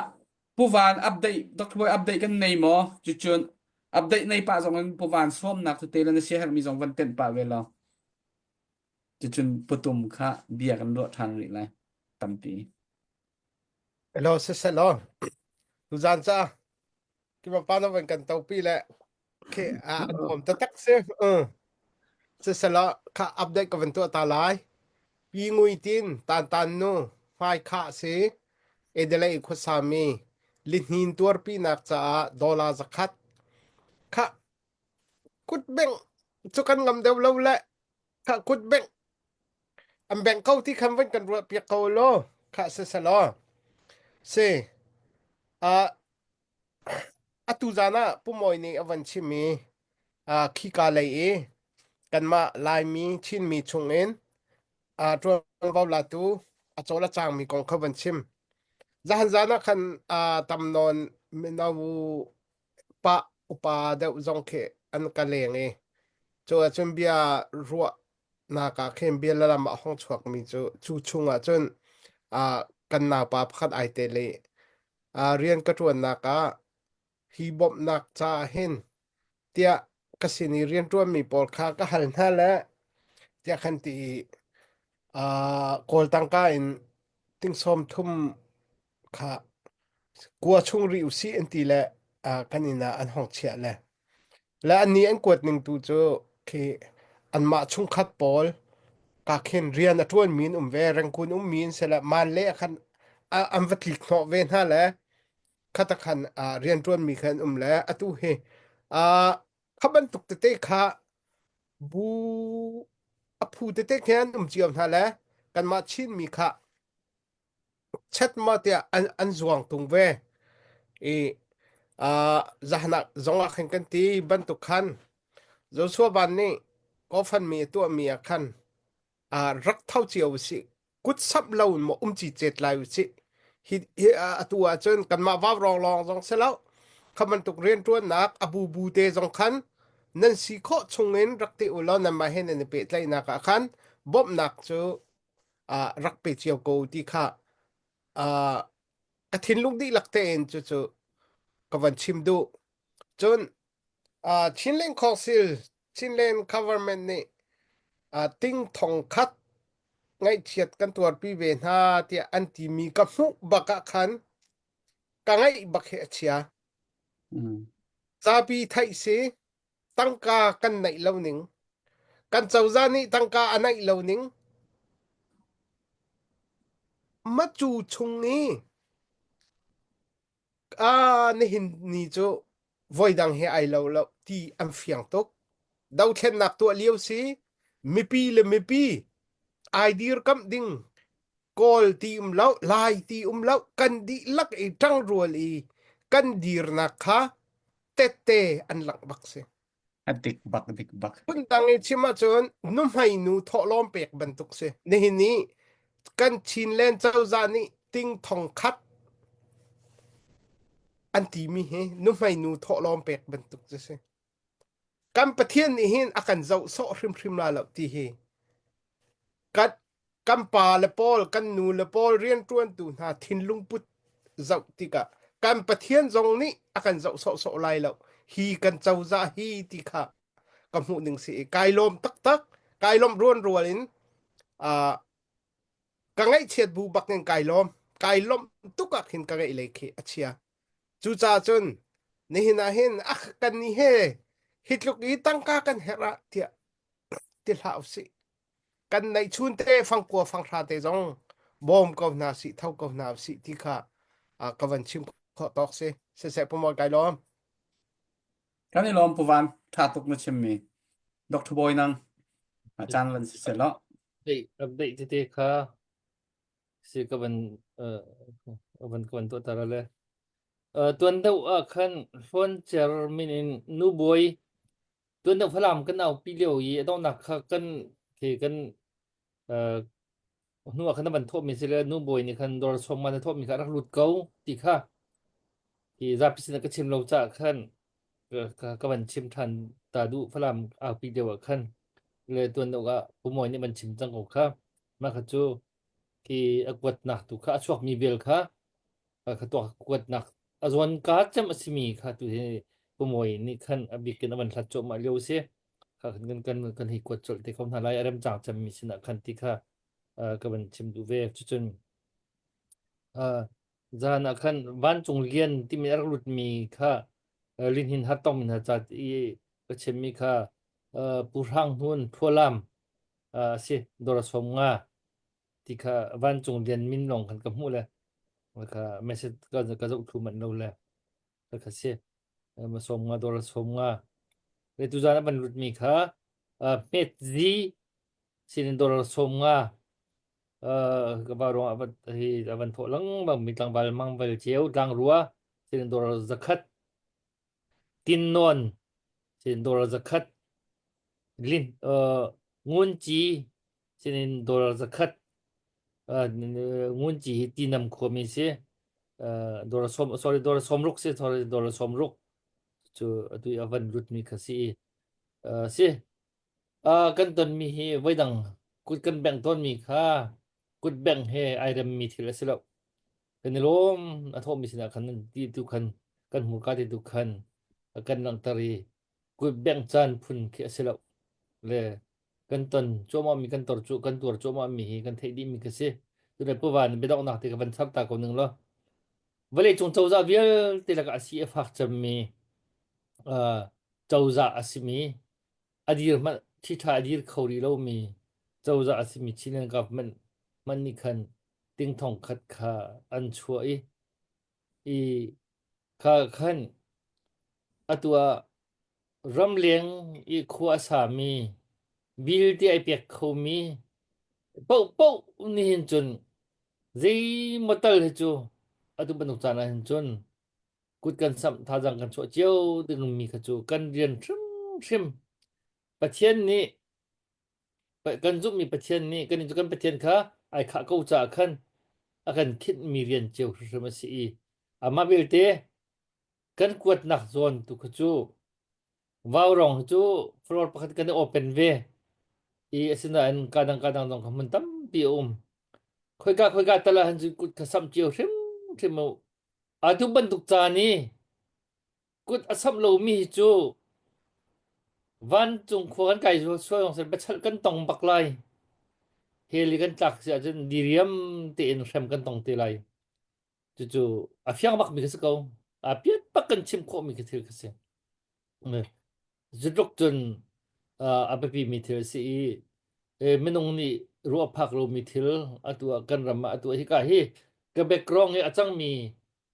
Puvan update Dr. Boy update kan nei maw? Cucun update nei pah zong in Puvan sawmnak tete le na siaherhmi zong van tenh pah ve law. Cucun putum kha bia kan ruah ṭhan rih lai tampi. Hello, siseh law. Tuzan ca Kima pa na van kan topi le khi a nuam taktak si. Uh. Sisela kha update ka van tuah ta lai. Pi ngui tin tan tan nu hmai kha si Adelaide khuasami lihnin tuarpi nak caah dollar zakhat kha kut beng cu kan ngam deuh lo le kha kut beng an beng ko ti khan van kan ruah piak ko lo kha siselaw si uh, Atu zan ah Pu Mawi nih a van chim i uh, khika lei i kanmah Laimi Chinmi chungin uh, ṭuanvo latu a cawl a cangmi kong kha van chim. Zahan zan ah khan uh, tam nawn mino pa upa deuh zong khi an ka leng i cu ahcun bia ruahnak ah khin bia le lam ah hong chuakmi cu cu chung ah cun uh, kan naupa pakhat ai tel i rian ka ṭuannak ah hi bawmhnak caah hin tiah ka sin i rianṭuanmi pawl kha ka hal hna le tiah khan ti i Kawl tangka in ting sawm thum kha. Kua chung rih usih an ti le uh, kan inn ah an hong chiah le. Le annih an kuat ning tu cu khi anmah chungkhat pawl ka khin rian a ṭuanmi an um ve, rengkun ummi an si le maan le ah khan an va tlik hnawh ve hna le khata khan uh, rian ṭuanmi kha an um le atu hi uh, kha bantuk tete kha bu a phu tete khi an um cio hna le kanmah Chinmi kha chet maw tiah an, an zuang tung ve i uh, zahnak zong ah khan kan ti bantuk khan Joshua Van nih GoFundMe a tuahmi ah khan uh, rak tho cio usih kut samh lo in maw um ci cet lai usih hi, hi atu ah cun kanmah vau rong lawng zong si lo kha bantuk rianṭuannak a bu bu te zong khan nan si khawh chungin rak ti u law nanmah he nan i pehtlaihnak ah khan bawmhnak cu uh, rak pe cio ko ti kha uh, ka thinlung dihlak tein cucu ka van chim duh. Cun uh, Chinland Council, Chinland Government nih uh, ting thong khat ngaihchiat kan tuarpi ve hna tiah an timi ka hmuh bak ah khan ka ngaih bak hi a chia. Mm. Zapi theih si tangka kan neih lo ning kan cozah nih tangka a neih lo ning macu chung i a nihin ni cu voidang he ai lo lo ti an fiang tuk dothlennak tuah lio si mipi le mipi ai dirkamh ding Kawl ti um lo, Lai ti um lo, kan dihlak i ṭangrual i kan dirnak kha tette an langh bak si. A dik bak dik bak. Phundang i chim ahcun nuhmei nu thawhlawm pek bantuk si. Nihin ni kan Chinland cozah nih ting thong khat an timi hi nuhmei nu thawhlawm pek bantuk cu si. Kan Pathian nih hin a kan zoh sawh hrimhrim la lo ti hi kan kan pa le pawl kan nu le pawl rianṭuantu hna thinlung put zoh tikah kan Pathian zong nih a kan zoh sawhsawh lai lo hi kan cozah hi ti kha ka hmuh ning si i kai lawm taktak kai lawm ruanrual in uh, ka ngaihchiat bu bak in kai lawm kai lawmh tuk ah khin ka ngaih lei khi a chia cucaah cun nihin ah hin a kan ni he hi tluk i tangka kan herh ah tiah ti hlah usih kan neihchun te fangkua fanghra te zong bawm ko hna sih tho ko hna sih ti kha ka van chim khawh tawk si siseh pumawi kai lawm Kan i lawm Pu Van, ṭha tuk na chimmi. Dr. Bawi nang, a caan van si seh law. Deih update tete kha si ka van van ka van tuah tar le. Tuan deuh ah khan Hlawncer min in nubawi tuan deuh Falam kan aupi lio i a donghnak kha kan khi kan hnu ah khan a van thawhmi si le nubawi nih khan dawr sawm man a thawhmi kha a rak lut ko ti kha hi zapi sin ah ka chim lo caah khan ka van chim ṭhan ta duh Falam aupi deuh ah khan le tuan deuh ah Pu Mawi nih van chim cang ko kha mah kha cu khi a kuatnak tu kha a chuakmi vel kha kha tuak kuatnak a zawn ka cem a simi kha tu hi Pu Mawi nih khan a bik in a van hlat cuahmah lio si kha kan kan kan hei kuat colh te ko hna lai a remcang cemmi sinah khan ti kha ka van chim duh ve cucun zan ah khan vancung lian timi a rak lutmi kha linhin har tongmi hna ca i ka chimmi kha Pu Hrang Hnun Phualam a si dawr som nga ti kha vancung lian min lawng khan ka hmuh le kha message ka ka zoh thlu manh lo le ka kha si ma som nga dawr som nga le tu zan a van lutmi kha hmet zi sinin dawr som nga ka va ruang a hi a van thawh lengmang mi tlangval mang vel ceu tlangrua sinin dawr zakhat Tinnawn sinin dollar zakhat, lin ngunci sinin dollar zakhat, ngunci hi tinam khuami si, dollar sawm sorry dollar sawmruk si sorry dollar sawmruk cu atu i a van lutmi kha si i si kan tonmi hi voidang kut kan bengh tawnmi kha kut bengh he ai remmi thil a si lo. Kan i lawm a thawhmi sinah khan ti tu khan kan hmurka te tu khan a kan langhter i kut bengh caan phun khi a si lo le kan ton cuahmah mi kan tor cu kan tuar cuahmah mi hi kan theih dih mi khi si. Tule puva nih biadonghnak te ka van chap ta ko ning law. Vawleicung cozah vialte lakah a si a fak cemmi uh, cozah a simi a dir hmanh ṭhiṭha a dir kho rih lomi cozah a simi Chinland government hmanh nih khan ting thong khat kha an chuah i i kha khan atu ah ramleng i khua a sami bil ti ai pek khomi paohpaoh nih hin cun zeimaw tal hi cu atu bantuk caan ah hin cun kut kan samh thazaang kan chuah cio dingmi kha cu kan rian hrimhrim Pathian nih kan zumhmi Pathian nih kan kan Pathian kha ai khah ko caah khan a kan khinhmi rian cio hrimhrim a si i amah belte kan kuatnak zawn tu kha cu Vaurawng hi cu floor pakhat kan i open ve i asinain kadang kadang zong kha hmun tampi a um. Khoika khoika tal ah hin cun kut kha samh cio hrimhrim u. Atu bantuk caan i kut a samh lomi hi cu vancung khua kan kai sual zong seh biachalh kan tong bak lai. Hell i kan tlak si ahcun diriam tein hrem kan tong te lai. Cucu a fiang bakmi kha si ko. A piat bak kan chim khawhmi khi thil kha si. Zutluk cun a biapimi thil a si i minung nih ruah phak lomi thil atu ah kan ram ah atu ah hika hi ka background i a cangmi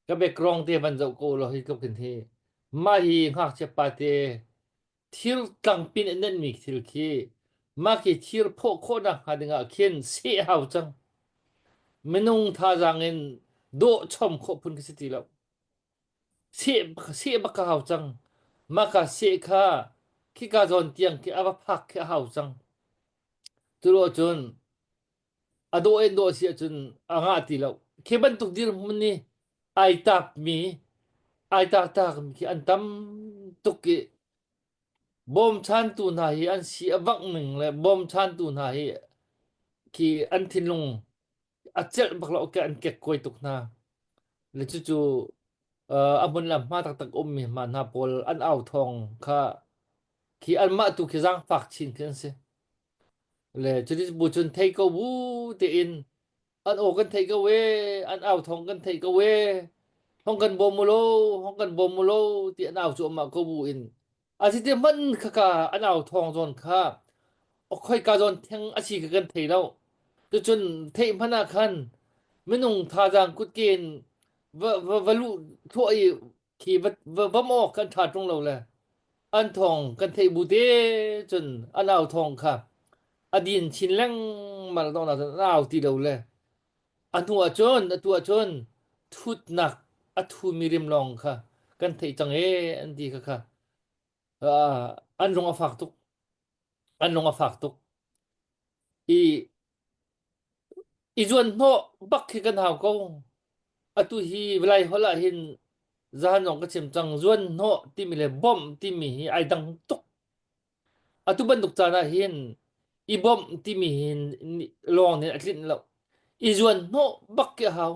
ka background te van zoh ko law hi tluk in hi mah hi ngakchia pa te thir tlangpin in nenhmi thil khi mah khi thir phawh khawhnak hnga dingah khin seh hau cang minung thazaang in dawh chom khawh phun khi si ti lo Seh seh bak ka hau cang. Mah ka seh kha khika zawn tiang khi a va phak khi a hau cang. Cu lo cun a dawh in dawh si ahcun a ngah ti lo. Khi bantuk dirhmun nih ai tapmi ai taktakmi khi an tam tuk i bawmchantu hna hi an si a vangh ning le bawmchantu hna hi khi an thinlung a celh bak lo ke an kekkuai tuk hna. Le cucu uh, a hmun le hma taktak ummi hma hna pawl an au thawng kha khi anmah tu khi zaangfak chin khi an si. Le cuti bu cun thei ko bu tein an aw kan thei ko e, an au thawng kan thei ko e, hong kan bawm u law, hong kan bawm u law ti an au cuahmah ko bu in Asite hmanh khaka an au thawng zawn kha khoika zawn theng a si kha kan thei lo. Cucun theih hmanh ah khan minung thazaang kutke in va, va, va luh thluah i khi va, va, va maw kan ṭha ṭung lo le an thawng kan theih bu te cun an au thawng kha a din chin lengmang donghnak cun an au ti lo le A hnu ahcun atu ahcun thutnak a thumi rim lawng kha kan theih cang ee an ti kha kha uh, an lung a fak tuk. An lung a fak tuk. I i zuan hnawh bak khi kan hau ko. Atu hi vawlei holh ah hin zahan zong ka chim cang zuan hnawh timi le bawmh timi hi ai dang tuk. Atu bantuk caan ah hin i bawmh timi hin lawng nih a tlinh lo. I zuan hnawh bak khi a hau.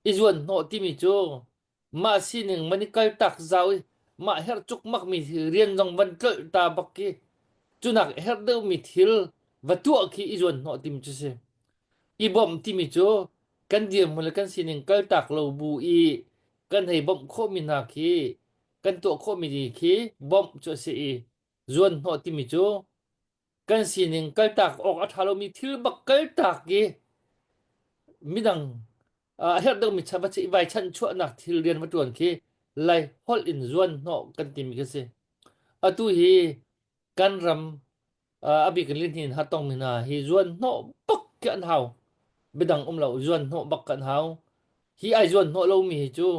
I zuan hnawh timi cu mah sining man i kaltak zau i mah herh cukmakmi rian zong van tlolh ta bak khi cunak herh deuhmi thil va tuah khi i zuan hnawh timi cu si. I bawmh timi cu kan dirhmun le kan sining kaltak lo bu i kan hei bawmh khawhmi hna khi kan tuah khawhmi khi bawmh cu a si i zuanhnawh timi cu kan sining kaltak awk a ṭha lomi thil bak kaltak i midang a herh deuhmi va vai chanhchuahnak thil rian va ṭuan khi lai holh in zuanhnawh kan timi khi si. Atu hi kan ram a bik in lihnin hatong hna hi zuanhnawh bak khi an hau. Biadang um lo zuanhnawh bak kan hau. Hi ai zuanhnawh lomi hi cu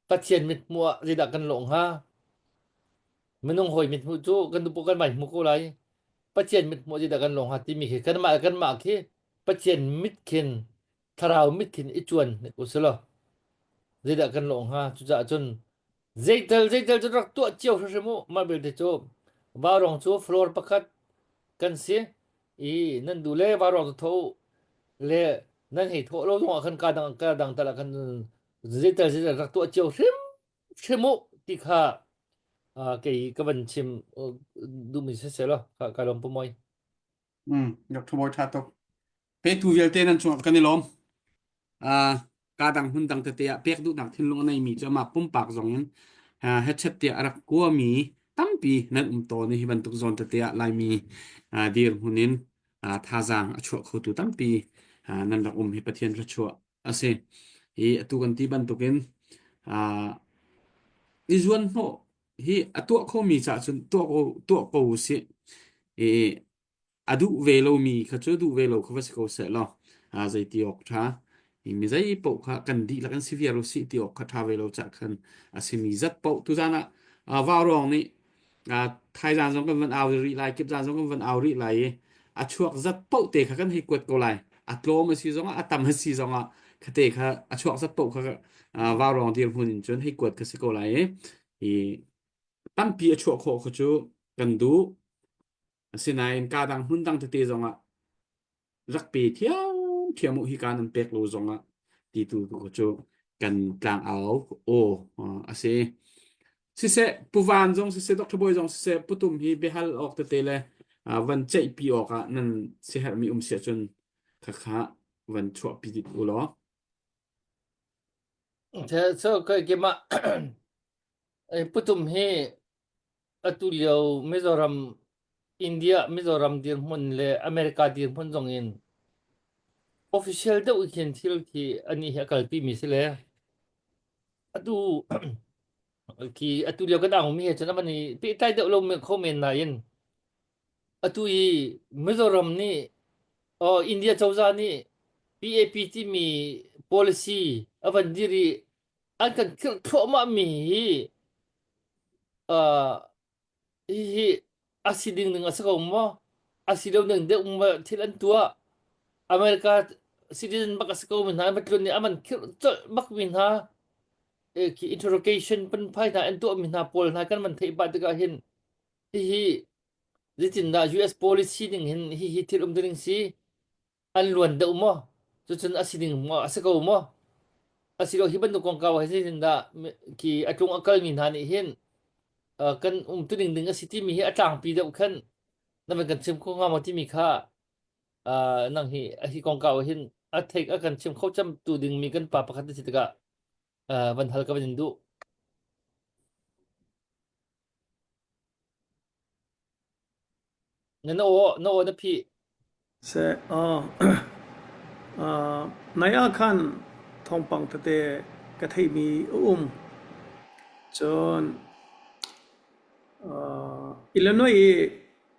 Pathian mithmuh ah zeidah kan lawh hnga? Minung hawi mithmuh cu kan nupu kan mai hmu ko lai. Pathian mithmuh zeidah kan lawh hnga timi khi kanmah le kanmah khi Pathian mit khin thlarau mit khin i cuan usilaw zeidah kan lawh hnga? Cucaah cun zeital zeital cu rak tuah cio hrimhrim u. Mah belte cu vaurawng cu floor pakhat kan si i nan duh le vaurawng cu tho u le nan hei thawh lo zongah khan ka dang ka dang tal ah khan zeital zeital rak tuah cio hrimhrim u ti kha kei ka van chim duhmi siseh law ka ka lawm pumoi. Mm, Dr. Bawi tha tuk. Petu vialte nan cungah kan i lawm. Uh, Ka dang hmun dang tete ah pek duhnak thinlung a neimi cu amah pumpak zong in hechet tiah a rak kuami tampi nan um tawn i hi bantuk zawn tete ah Laimi dirhmun in thazaang a chuah khotu tampi nan rak um hi Pathian thluachuah a si. Hi atu kan ti bantukin i zuan hnawh hi a tuah khomi caah cun tuah ko tuah ko usih. I a duh ve lomi kha cu duh ve lo kha va si ko seh law zei ti awk ṭha mi zei paoh kha kan dihlak in si viar usih ti awk kha ṭha ve lo cah khan a simi zat paoh tuzan ah vaurawng nih thaizan zong kan van au rih lai kipzan zong kan van au rih lai i a chuak zat paoh te kha kan hei kuat ko lai a tlawm a si zongah a tam a si zongah khate kha a chuak zat paoh kha vaurawng dirhmun in cun hei kuat kha si ko lai i i tampi a chuah khawh kha cu kan duh Asinain kaa dang hmun dang tete zongah rak pe thiamthiam u hika nan pek lo zongah ti tu tu cu kan tlangau aw a si. Siseh Pu Van zong siseh Dr. Bawi zong siseh Pu Tum hi biahal awk tete le van ceihpi awk ah nan siaherhmi um si ahcun khakha van chuahpi dit u law. So kai kemah Pu Tum hi Atu lio Mizoram, India Mizoram dirhmun le America dirhmun zong in official deuh khin thil khi anih hi a kalpi mi si le atu khi atu lio kan ang mi he cun aman i pehtlai deuh lo men kho men nain atu i Mizoram nih oh India cozah nih PAP timi policy a van dir i an kan khirh thluahmah mi hi Uh, hihi a si ding ning a si ko maw? A si lo ning deuh maw thil an tuah? America citizen bak a si ko mi hna an va tlun i a man khirh colh bak mi hna eh, khi interrogation panphai hna an tuah mi hna pawl hna kan van theih pah tikah hin hihi zeitindah US policy ning hin hihi thil um ding si an luan deuh maw? Cucun a si ding maw? A si ko maw? Asilo hi bantuk kongkau hi zeitindah khi a tlung a kalmi hna nih hin uh, kan umtuning ding a si timi hi a tlangpi deuh khan na van kan chim kho hnga maw timi kha uh, nang hi a hi kongkau hin a theik a kan chim kho cem tu dingmi kan pa pakhat na si tikah uh, van hal ka van in duh. Na na aw na aw na phih. Seh, aw. Uh, nai ah khan thawngpang tete ka theihmi a um. Cun uh, Illinois i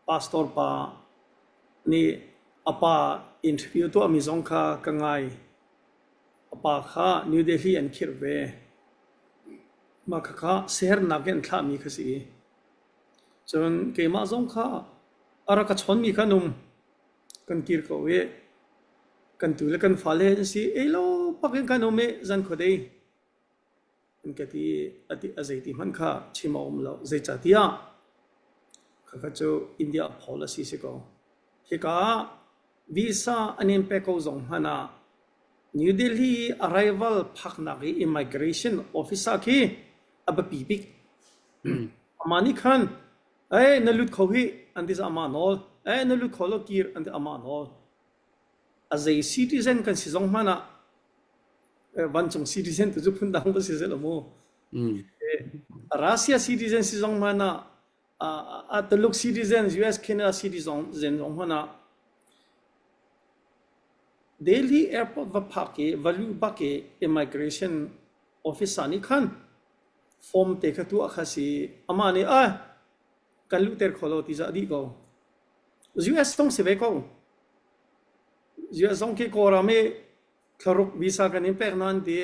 pastor pa nih a pa interview tuahmi zong kha ka ngai. A pa kha New Delhi an khirh ve. Mah khakha siaherhnak in an thlahmi kha si i cun keimah zong kha a rak ka chawnmi kha an um. Kan kir ko i kan tu le kan fale an si ei lo pak in kan um i zan khuadei an ka ti a ti a zeiti hmanh kha chim a um lo. Zeicahtiah khakha cu India policy si ko. Hika ah visa an in pek ko zong hmanh ah New Delhi i arrival phaknak i immigration officer khi a biapi bik. Amah nih khan, "Ei, na lut kho hih," an ti amah nawl. "Ei, na lut kho lo kir," an ti amah nawl. A zei citizen kan si zong hmanh ah vancung citizen tu cu phundang va si seh law mu. Russia citizen si zong hmanh ah a Tuluk citizen, US Canada citizen zong hmanh ah Delhi airport va phak i va luh bak i immigration officer nih khan form te kha tuah kha si amah nih ah kan luhter kho lo ti zah dih ko. US zong si ve ko. US zong khi Kawlram i thlaruk visa kan in pek nain ti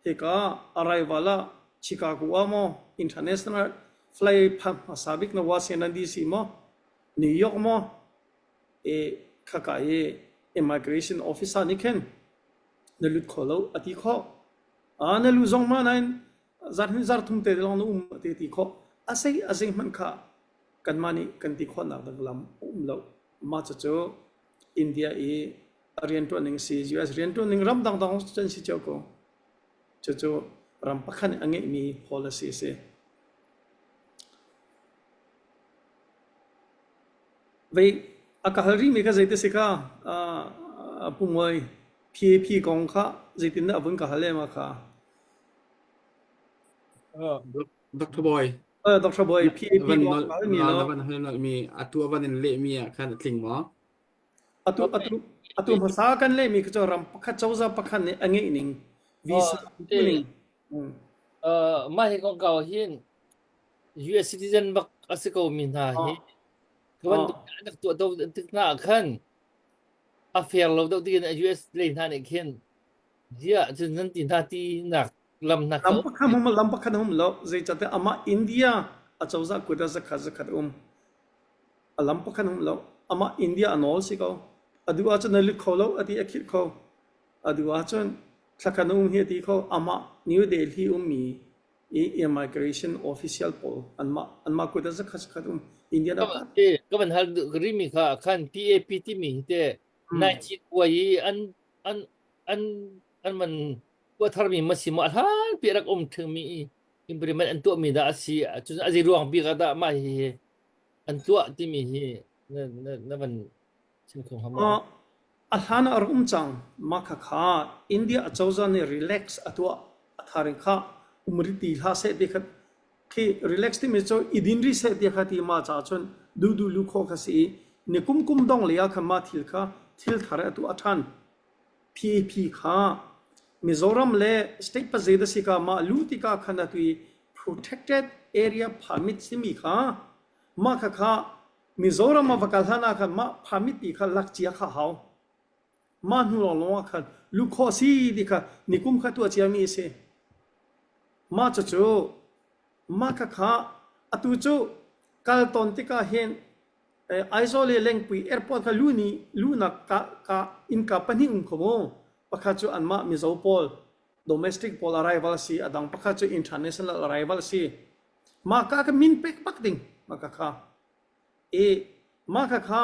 hika arrival ah Chicago ah maw international flight phak hmasa bik na Washington DC maw New York maw i khaka i immigration officer nih khin na lut kho lo a ti khawh. Ah na lu zong ma nain zarhnih zarthum te lawng na um a ti ti khawh. A sei a zei hmanh kha kanmah nih kan ti khawhnak ding lam a um lo. Mah cucu India i a rianṭuan ning si US rianṭuan ning ram dangdang cun si cio ko. Cucu ram pakhat nih a ngeihmi policy a si. Vei a ka hal rihmi kha zeiti si kha uh, Pu Muai? PAP kong kha zeitindah a vun ka hal em kha? Dr. Boy. Uh, Dr. Boy, PAP van kong nol ka mi na lo. van hal nol mi atu van in leh mi ah khan a tling maw? Atu atu atu hmasa kan leh mi cu ram pakhat cozah pakhat nih a ngeih ning visa ning. Uh, mah hi kong kau hin US citizen bak a si ko mi hna hi ka bantuk an rak tuah do tik hna ah khan a fair lo deuh tiin US lei hna nih khin ziah cun nan ti hna ti nak lam hna Lam pakhat hum lam pakhat hum lo zeicahtiah amah India acozah kut ah zakhat zakhat um a lam pakhat hum lo amah India a nawl si ko a duh ahcun na lut kho lo a ti a khirh kho a duh ahcun thlakhat um hi a ti kho amah New Delhi ummi i immigration official pawl anmah anmah kut ah zakhat zakhat um Indian Ka ka van hal rimi kha khan PAP timi hi te nai cit kuai i an an an an man tuah tharmi ma si ma hlan pi rak um thingmi i implement an tuahmi dah a si cun a zei ruang bik ah dah mah hi an tuah timi hi na na na van chim kho hnga maw? A hlan ah a rak um cang. Mah khakha India acozah nih relax a tuah. A thar in kha um rih ti hlah seh ti kha khi relax timi cu i din rih seh ti kha ti mah caah cun duhduh lu khawh kha si i ni kum kum dong lei ah khan mah thil kha thil thar a tuah ṭhan. PAP kha Mizoram le state pazet a si ka mah lu tikah khan atu i protected area permit timi kha mah khakha Mizoram a va kal hlan ah khan mah permit ti kha lak cia kha hau. Mah hnu lawnglawng ah khan luh khawh si ti kha nikum kha tuah ciami a si. Mah cucu mah khakha atu cu kal tawn tikah hin Aizawl le Lengpui airport kha luh ni luhnak ka ka innka pahnih um kho mu. Pakhat cu anmah Mizo pawl domestic pawl arrival a si, a dang pakhat cu international arrival a si. Mah ka ka min pek bak ding mah ka kha. I mah kha kha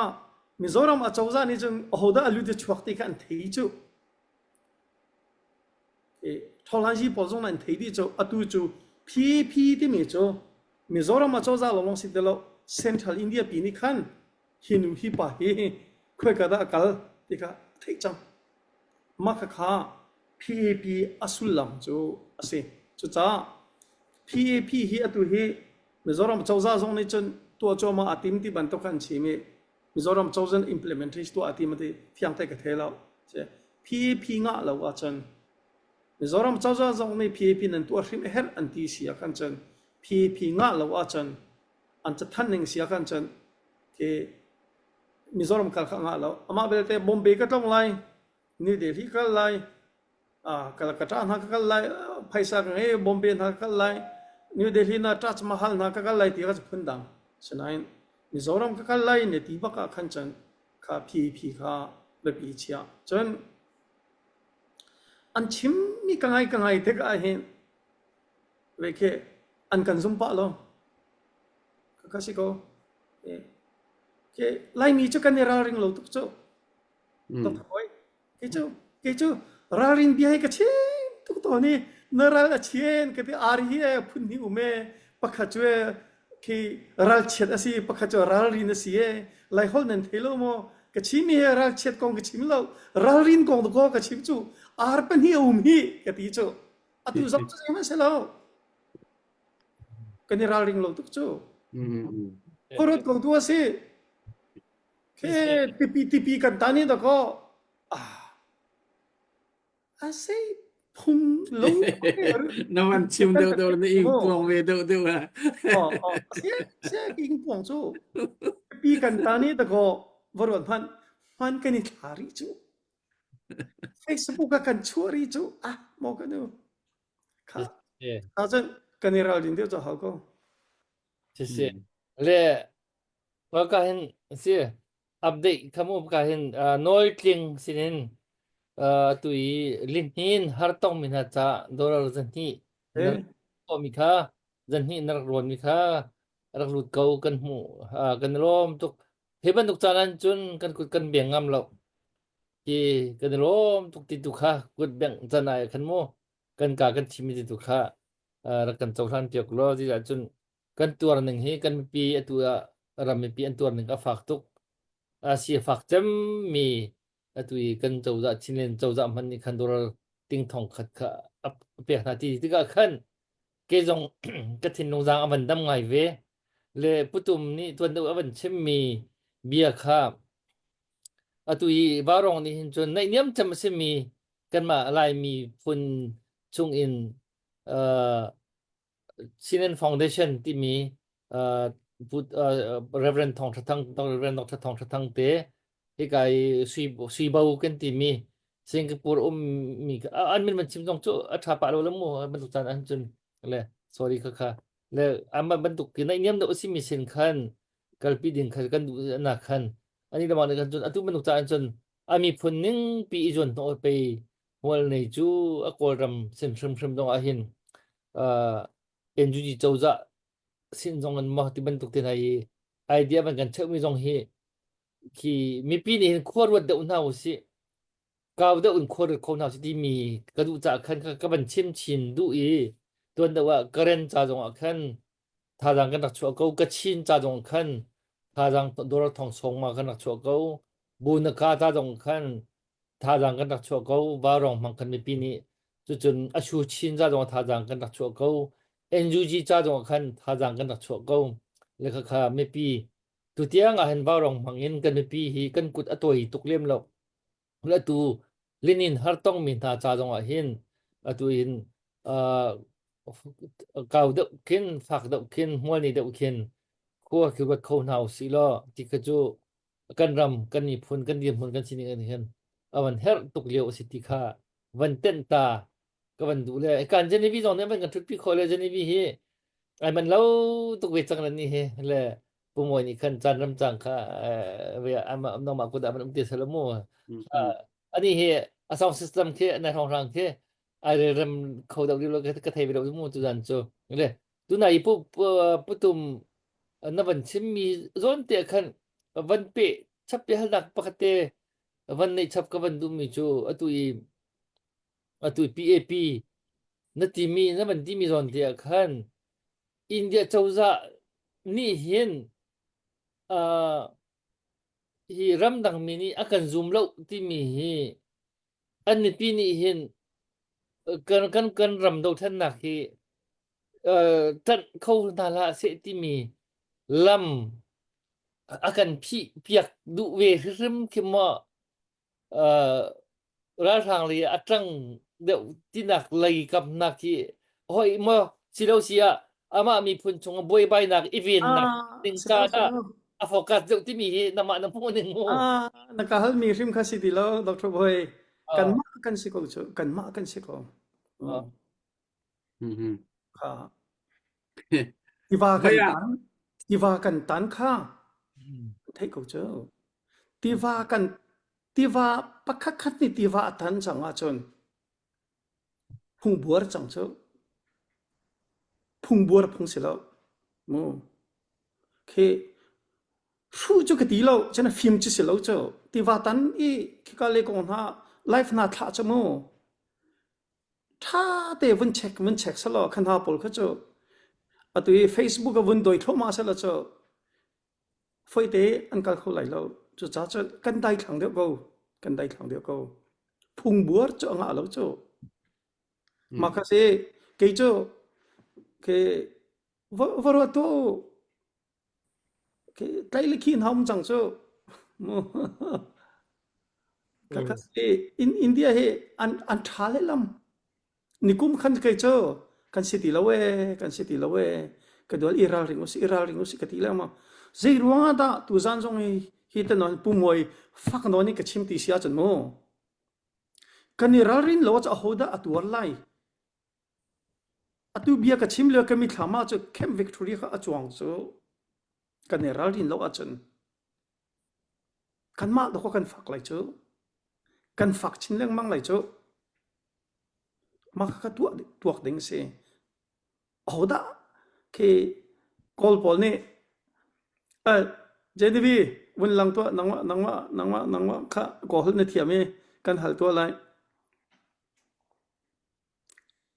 Mizoram acozah nih cun ahodah a lut i chuak ti kha an thei cu. I Thawhlanzi pawl zong an thei dih cu. Atu cu PP timi cu Mizoram acozah lawnglawng si ti lo Central India pi nih khan hi nu hi pa hi khoika dah a kal ti kha theih cang. Mah kha kha PAP a sullam cu a si. Cucaah PAP hi atu hi Mizoram cozah zong nih cun tuah cuahmah a tim ti bantuk an chim i Mizoram cozah implementation tuah a tim ti fiang te ka thei lo. PAP ngah lo ahcun Mizoram cozah zong nih PAP nan tuah hrim a herh an ti si ah khan cun PAP ngah lo ahcun an cathanh ning si ah khan cun khi Mizoram kal kha ngah lo. Amah belte Bombay ka tlong lai, New Delhi kal lai, Calcutta hna ka kal lai, phaisa ka ngei, Bombay hna ka kal lai, New Delhi na Taj Mahal hna ka kal lai ti kha cu phun dang. Sinain Mizoram ka kal lai ne ti bak ah khan cun kha PAP kha biapi chia. Cun an chimmi ka ngai ka ngai tikah hin ve khi an kan zum pah lo. Ka si ko. Ke Laimi cu kan i ralring lo tuk cu. Tok hoi. Kei cu kei cu ralrin bia hi ka chim tuk tawn i na ral a chien ka ti ar hi e phun hnih um e pakhat cu e khi ralchiat a si pakhat cu ralrin a si e Laiholh nan thei lo maw ka chim hi ralchiat kong ka chim lo ralrin kong tu ka chim cu ar pahnih a um hi ka ti cu atu zong cu zeihmanh si lo kan i ralring lo tuk cu khuaruat kong tu a si Khe tipi tipi kan ta ni dakaw ah a sei phung lo Na van chim deuh deuh na ing puang ve deuh deuh ha. Oh oh se se ing puang cu pi kan ta ni dakaw varuan hman hman kan i thla ri cu Facebook a kan chuah ri cu ah mo ka nu kha ta cun kan i ralrin deuh cu hau ko Si si. Le Ka hin si update kham um ka hin nawl tling sinin tu i lihnin har tong mi hna ca dollar zahnih na mi kha zahnih na rak rawn mi kha rak lut ko kan hmuh kan lawm tuk hi bantuk caan an cun kan kut kan beng ngam lo ti kan lawm tuk ti tu kha kut beng can ai khan mu kan ka kan thimi ti tu kha rak kan cohlan piak law ti cun kan tuar ning hi kan mipi atu ah ram mipi an tuar ning a fak tuk. A si a fak cem mi. Atu i kan cozah Chinland cozah hmanh nih khan dollar ting thong khat kha a pek hna ti tikah khan kei zong ka thinlung zaang a van dam ngai ve. Le putum nih tuan deuh a van chimmi bia kha atu i vaurawng nih hin cun naihniam cem a simi kanmah Laimi phun chungin uh, Chinland Foundation timi uh, Put, uh, Reverend Thong Tha Thang Reverend Dr. Thong Tha Thang te hika i sui sui bo kan timi Singapore ummi an min man chim zong cu a tha pah lo le mu bantuk caan an cun le sorry kha kha le amah bantuk ki naihniam deuh a simi sin khan kalpi ding kha kan duh na khan ani lamah nih khan cun atu bantuk caan cun a miphun ning pi i zuan hnawh pe hmual nei cu a kawlram sin hrimhrim zong ah hin uh, NUG cozah sin zong in maw ti bantuk te hna i idea van kan cheuhmi zong hi khi mipi nih hin khua ruat deuh hna usih kau deuh in khua ruat kho hna usih timi ka duh caah khan ka van chim chin duh i tuan deuh ah Karen ca zong ah khan thazaang kan rak chuah ko Kachin ca zong khan thazaang dollar thong song ma kan rak chuah ko Bunaka ca zong khan thazaang kan rak chuah ko Vaurawng hmang khan mipi nih cucun Ashu Chin ca zong thazaang kan rak chuah ko NUG ca zong khan thazaang kan rak chuah ko le kha kha mipi tutiang ah hin Vaurawng hmang in kan mipi hi kan kut a tawi tuk lem lo atu linin har tongmi hna ca zong ah hin atu in uh, kau deuh khin fak deuh khin hmual ni deuh khin khua khi ruat kho hna usih law ti kha cu kan ram kan miphun kan dirhmun kan sining an hin a van herh tuk lio a si ti kha van tenh ta ka van duh le kan Genevieve zong nih van kan thutpi khawh le Genevieve hi ai man lo tuk ve cang lan ni hi le pumawi nih khan caan ram cang kha ve ama nangmah kut ah van um te sala mu ani hi a sound system khi na hrong hrang khi ai rem kho deuh lo ka thei ve lo mu tu zan cu le tunai pu putum na van chimmi zawn te khan van pe chap pe halnak pakhat te van nei chap ka van duhmi cu atu i atu PAP na timi na van timi zawn te ah khan India cozah nih hin uh, hi ramdang mi nih a kan zum lo timi hi an mipi nih hin kan kan kan ram dothlennak hi uh, ṭanh kho hna hlah seh timi lam a kan phih piak duh ve hrimhrim khi maw uh, ralhrang lei a ṭang deuh tinak lei kamnak hi hoi maw silo si ah amah miphun chung buaibainak i vennak Ah, ding si lo caan si ah lo. a focus deuh timi hi namah na hmuh ning mu Ah, na ka halmi hrim kha si ti lo, Dr. Boy. Ah, Kanmah kan si ko cu. Kanmah kan si ko. ah. Mhm. Kha. Tiva kan Voi ah tan, tiva kan tan kha Mm. theih ko cu. Tiva kan tiva pakhat khat nih tiva a tan cang ahcun phungbuar cang cu. Phungbuar phung si lo. Mu. Khi hruh cu ka ti lo, cun a fim cu si lo cu. Tiva tan i khika le kong hna life hna thlah cu mu. Ṭha te vun check vun check selaw kha hna pawl kha cu atu i Facebook a vun doi thluahmah selaw cu foite an kal kho lai lo. Cucaah cun kan daithlang deuh ko. Kan daithlang deuh ko. Phungbuar cu a ngah lo cu. Mah kha si kei cu ke va va ruat tuah u. Ke tlai le khi hna um cang cu. Mu. Ka kha si in India hi an an ṭha lehlam. Nikum khan kei cu kan si ti lo ee, kan si ti lo ee, ka dual i ralring usih, i ralring usih ka ti lengmang. Zei ruang ah dah tuzaan zong hi hi te nawn pumoi fak nawn in ka chim ti si ahcun mu. Kan i ralrin lo ahcun ahodah a tuar lai? Atu bia ka chim lio ka mithlam ah cu Camp Victory kha a cuang cu kan i ralrin lo ahcun kanmah dawkaw kan fak lai cu. Kan fak chin lengmang lai cu. Mah kha tuah tuak ding si. Ahodah khi Kawl pawl nih eh JDV vun lang tuah nangmah nangmah nangmah nangmah kha kawl holh na thiam i kan hal tuah lai.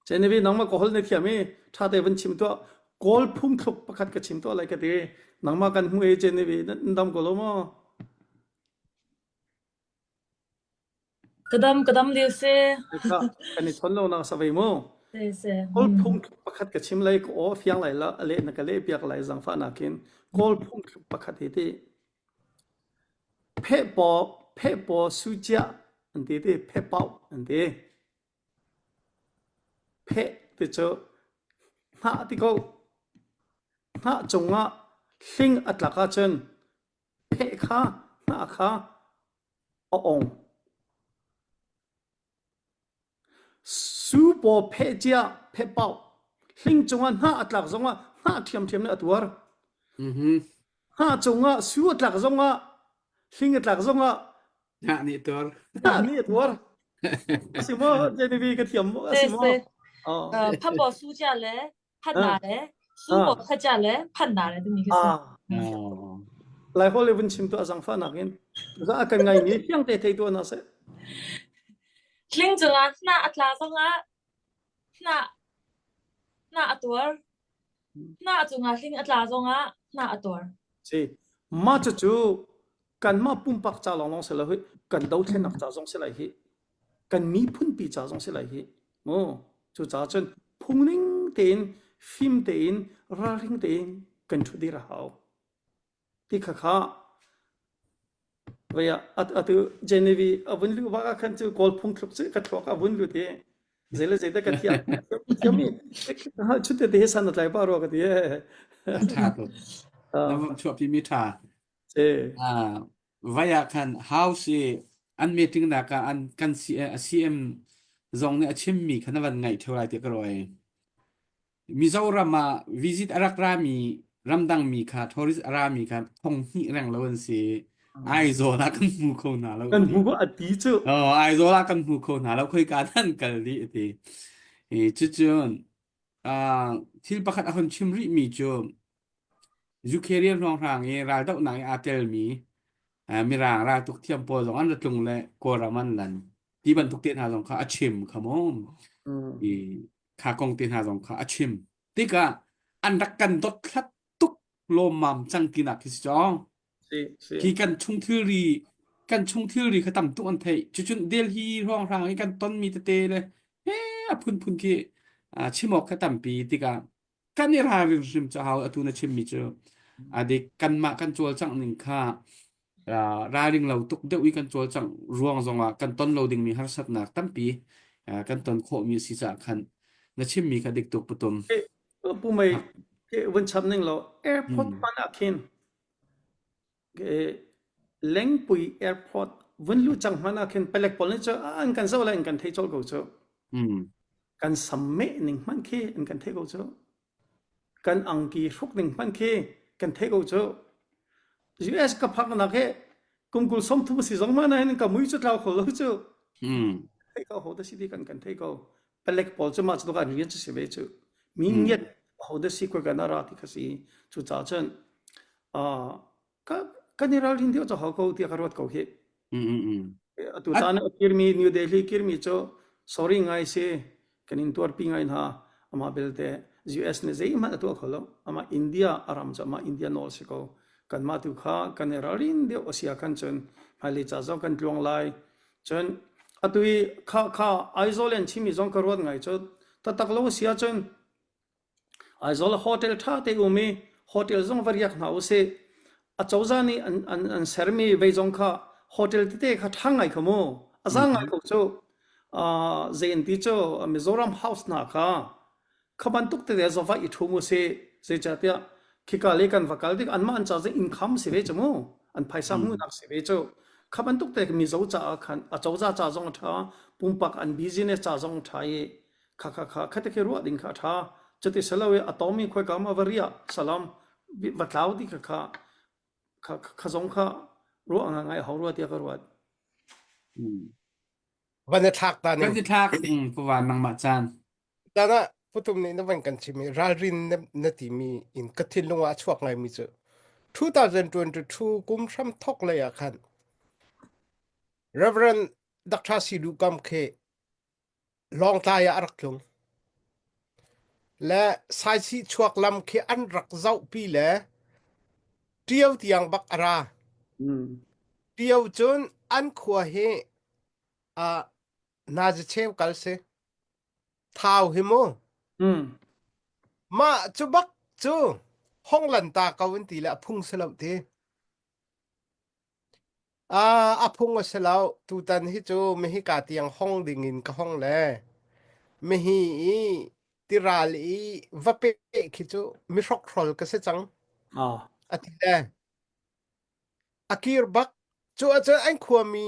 JDV nangmah kawl holh na thiam i ṭha te vun chim tuah. Kawl phungthluk pakhat ka chim tuah lai ka ti. Nangmah kan hmuh i JDV nan dam ko lo maw? Ka dam ka dam lio si. Kha kan i chon lo nak sa ve mu. Si si. Kawl phung pakhat ka chim lai ka aw fiang lai la ale na ka leh piak lai zangfah nakin Kawl phung pakhat hi ti phe paw phe paw su chia an ti ti phe pau an ti. Pheh ti cu hnah ti ko. Hnah cungah hling a tlak ahcun pheh kha hnah kha a ong. Su paw pheh cia pheh paoh hling cungah hnah a tlak zongah hnah ṭhiamṭhiam nih a tuar. Mhm. Hnah cungah su a tlak zongah hling a tlak zongah Hnah nih tuar. Hnah nih a tuar. A si maw? Genevieve ka thiam maw? A si maw? Oh. 拍波暑假咧，拍哪咧？暑波拍假咧，拍哪咧？timi khi si. Lai hol le vun chim tu a zangfa nakin. Za a kan ngai mi fiang te thei tu na se. Tling cungah hna a tla zongah hna hna a tuar. Hna cungah hling a tla zongah hna a tuar. Si. Ma cu cu kanmah pumpak ca lawnglawng si lo hi kan dothlennak ca zong si lai hi kan miphunpi ca zong si lai hi mu cucaah cun phungning tein fim tein ralring tein kan ṭhut dir a hau ti kha kha vei ah atu Genevieve a vun luh bak ah khan cu kawl phung thluk cu ka thluak a vun lut i zei le zei te ka thiam thiam i chute te hi san a tlai pa rua ka ti e ṭha tuk na chuahpi mi ṭha Ah, vai ah khan house i an meeting nak ah an kan CM zong nih a chimmi kha na van ngaih ṭheo lai tiah ka ruah i Mizoram ah visit a rak rami ramdang mi kha tourist a rami kha thong hnih reng lo an si. Aizawl ah kan hmu kho hna lo Kan ti. hmu ko a ti cu. Oh, Aizawl ah kan hmu kho hna lo khoika nan kal dih a ti. I cucun ah thil pakhat a hun chim rihmi cu UK rianhruanghrang i raldohnak i aa telmi Mirang raltuk thiam pawl zong an ra tlung le Kawlram an lan ti bantuk te hna zong kha a chim kha mu. I kha kong te hna zong kha a chim. Tikah an rak kan dothlat tuk lawmmam cang tinak khi si cawng. Khi kan chung thilri kan chung thilri kha tam tuk an theih. Cucun Delhi hrawnghrang i kan tonmi tete le he a phunphun khi chim awk kha tampi tikah kan i ralrin hrim cu hau atu na chimmi cu adik kanmah kan cawlcangh ning kha ralring lo tuk deuh i kan cawlcangh ruang zongah kan ton lo dingmi harsatnak tampi kan ton khawhmi a si caah khan na chimmi kha dik tuk putum Pu Mei vun chap ning law airport hman ah khin Lengpui airport vun lu cang hman ah khin palek pawl nih cu an kan zoh lai an kan thei colh ko cu. Kan sammeh ning hmanh khi an kan theih ko cu. Kan angki hruk ning hmanh khi kan theih ko cu. US ka phak nak he kum kul 30 si zong ma na hin ka mui cu tlau kho lo cu. Thei ko ho da si ti kan kan thei ko. Palek pawl cu mah cu kan rian cu si ve cu. Mi ngiat ho da si ko kan ra ti kha si. Cu ca cun ka kan i ralrin deuh cu hau ko tiah ka ruat ko hi. Atu tan a kirmi New Delhi kirmi cu sorry ngai si kan in tuarpi ngai hna amah belte US nih zeihmanh a tuah kho lo amah India a ram cu amah India nawl si ko kanmah tu kha kan i ralrin deuh a si ah khan cun hmailei ca zong kan tluang lai cun atu i kha kha Aizawl in chimi zong ka ruat ngai cu tatak lo si ahcun Aizawl ah hotel ṭha te um i hotel zong va riak hna usih. Acozah nih an, an, an sermi vei zong kha hotel tete kha ṭha ngai kha mu. A za ngai ko cu. Uh, zei an ti cu Mizoram House hna kha kha bantuk tete zong va i ṭhum usih. Zeicahtiah khika le kan va kal tik anmah an ca zong income si ve cu mu. An phaisa hmuhnak si ve cu. Kha bantuk te Mizo caah khan acozah ca zong a ṭha, pumpak an business ca zong a ṭha i kha kha kha khate khi ruah ding kha a ṭha cuti silo i a tomi khoika ma va riah salam va tlau ti kha kha kha kha zong kha ruah nga ngai hau rua tiah ka ruat Van i thlak ta Kan ning. i thlak puvan nangmah caan. Tana putum nih na van kan chim i ralrin na, na timi in ka thinlung ah a chuak ngaimi cu 2022 kum hram thok lei ah khan Reverend Dr. Silu Kam khi Lawngtlai ah a rak tlung. Le Saisih chuak lam khi an rak zohpi le Ṭio tiang bak a ra. Mm. Ṭio cun an khua hi Ah nazi cheu kal si. Thau hi mu. Mm. Mah cu bak cu hong lan ta ko in ti le a phung si lo ti. Ah a phung a si lo. Tutan hi cu mihika tiang hong ding in ka hong le mihi i tiral i va pe khi cu mi hrokhrol ka si cang. Ah. A ti le A kir bak. Cu ahcun an khuami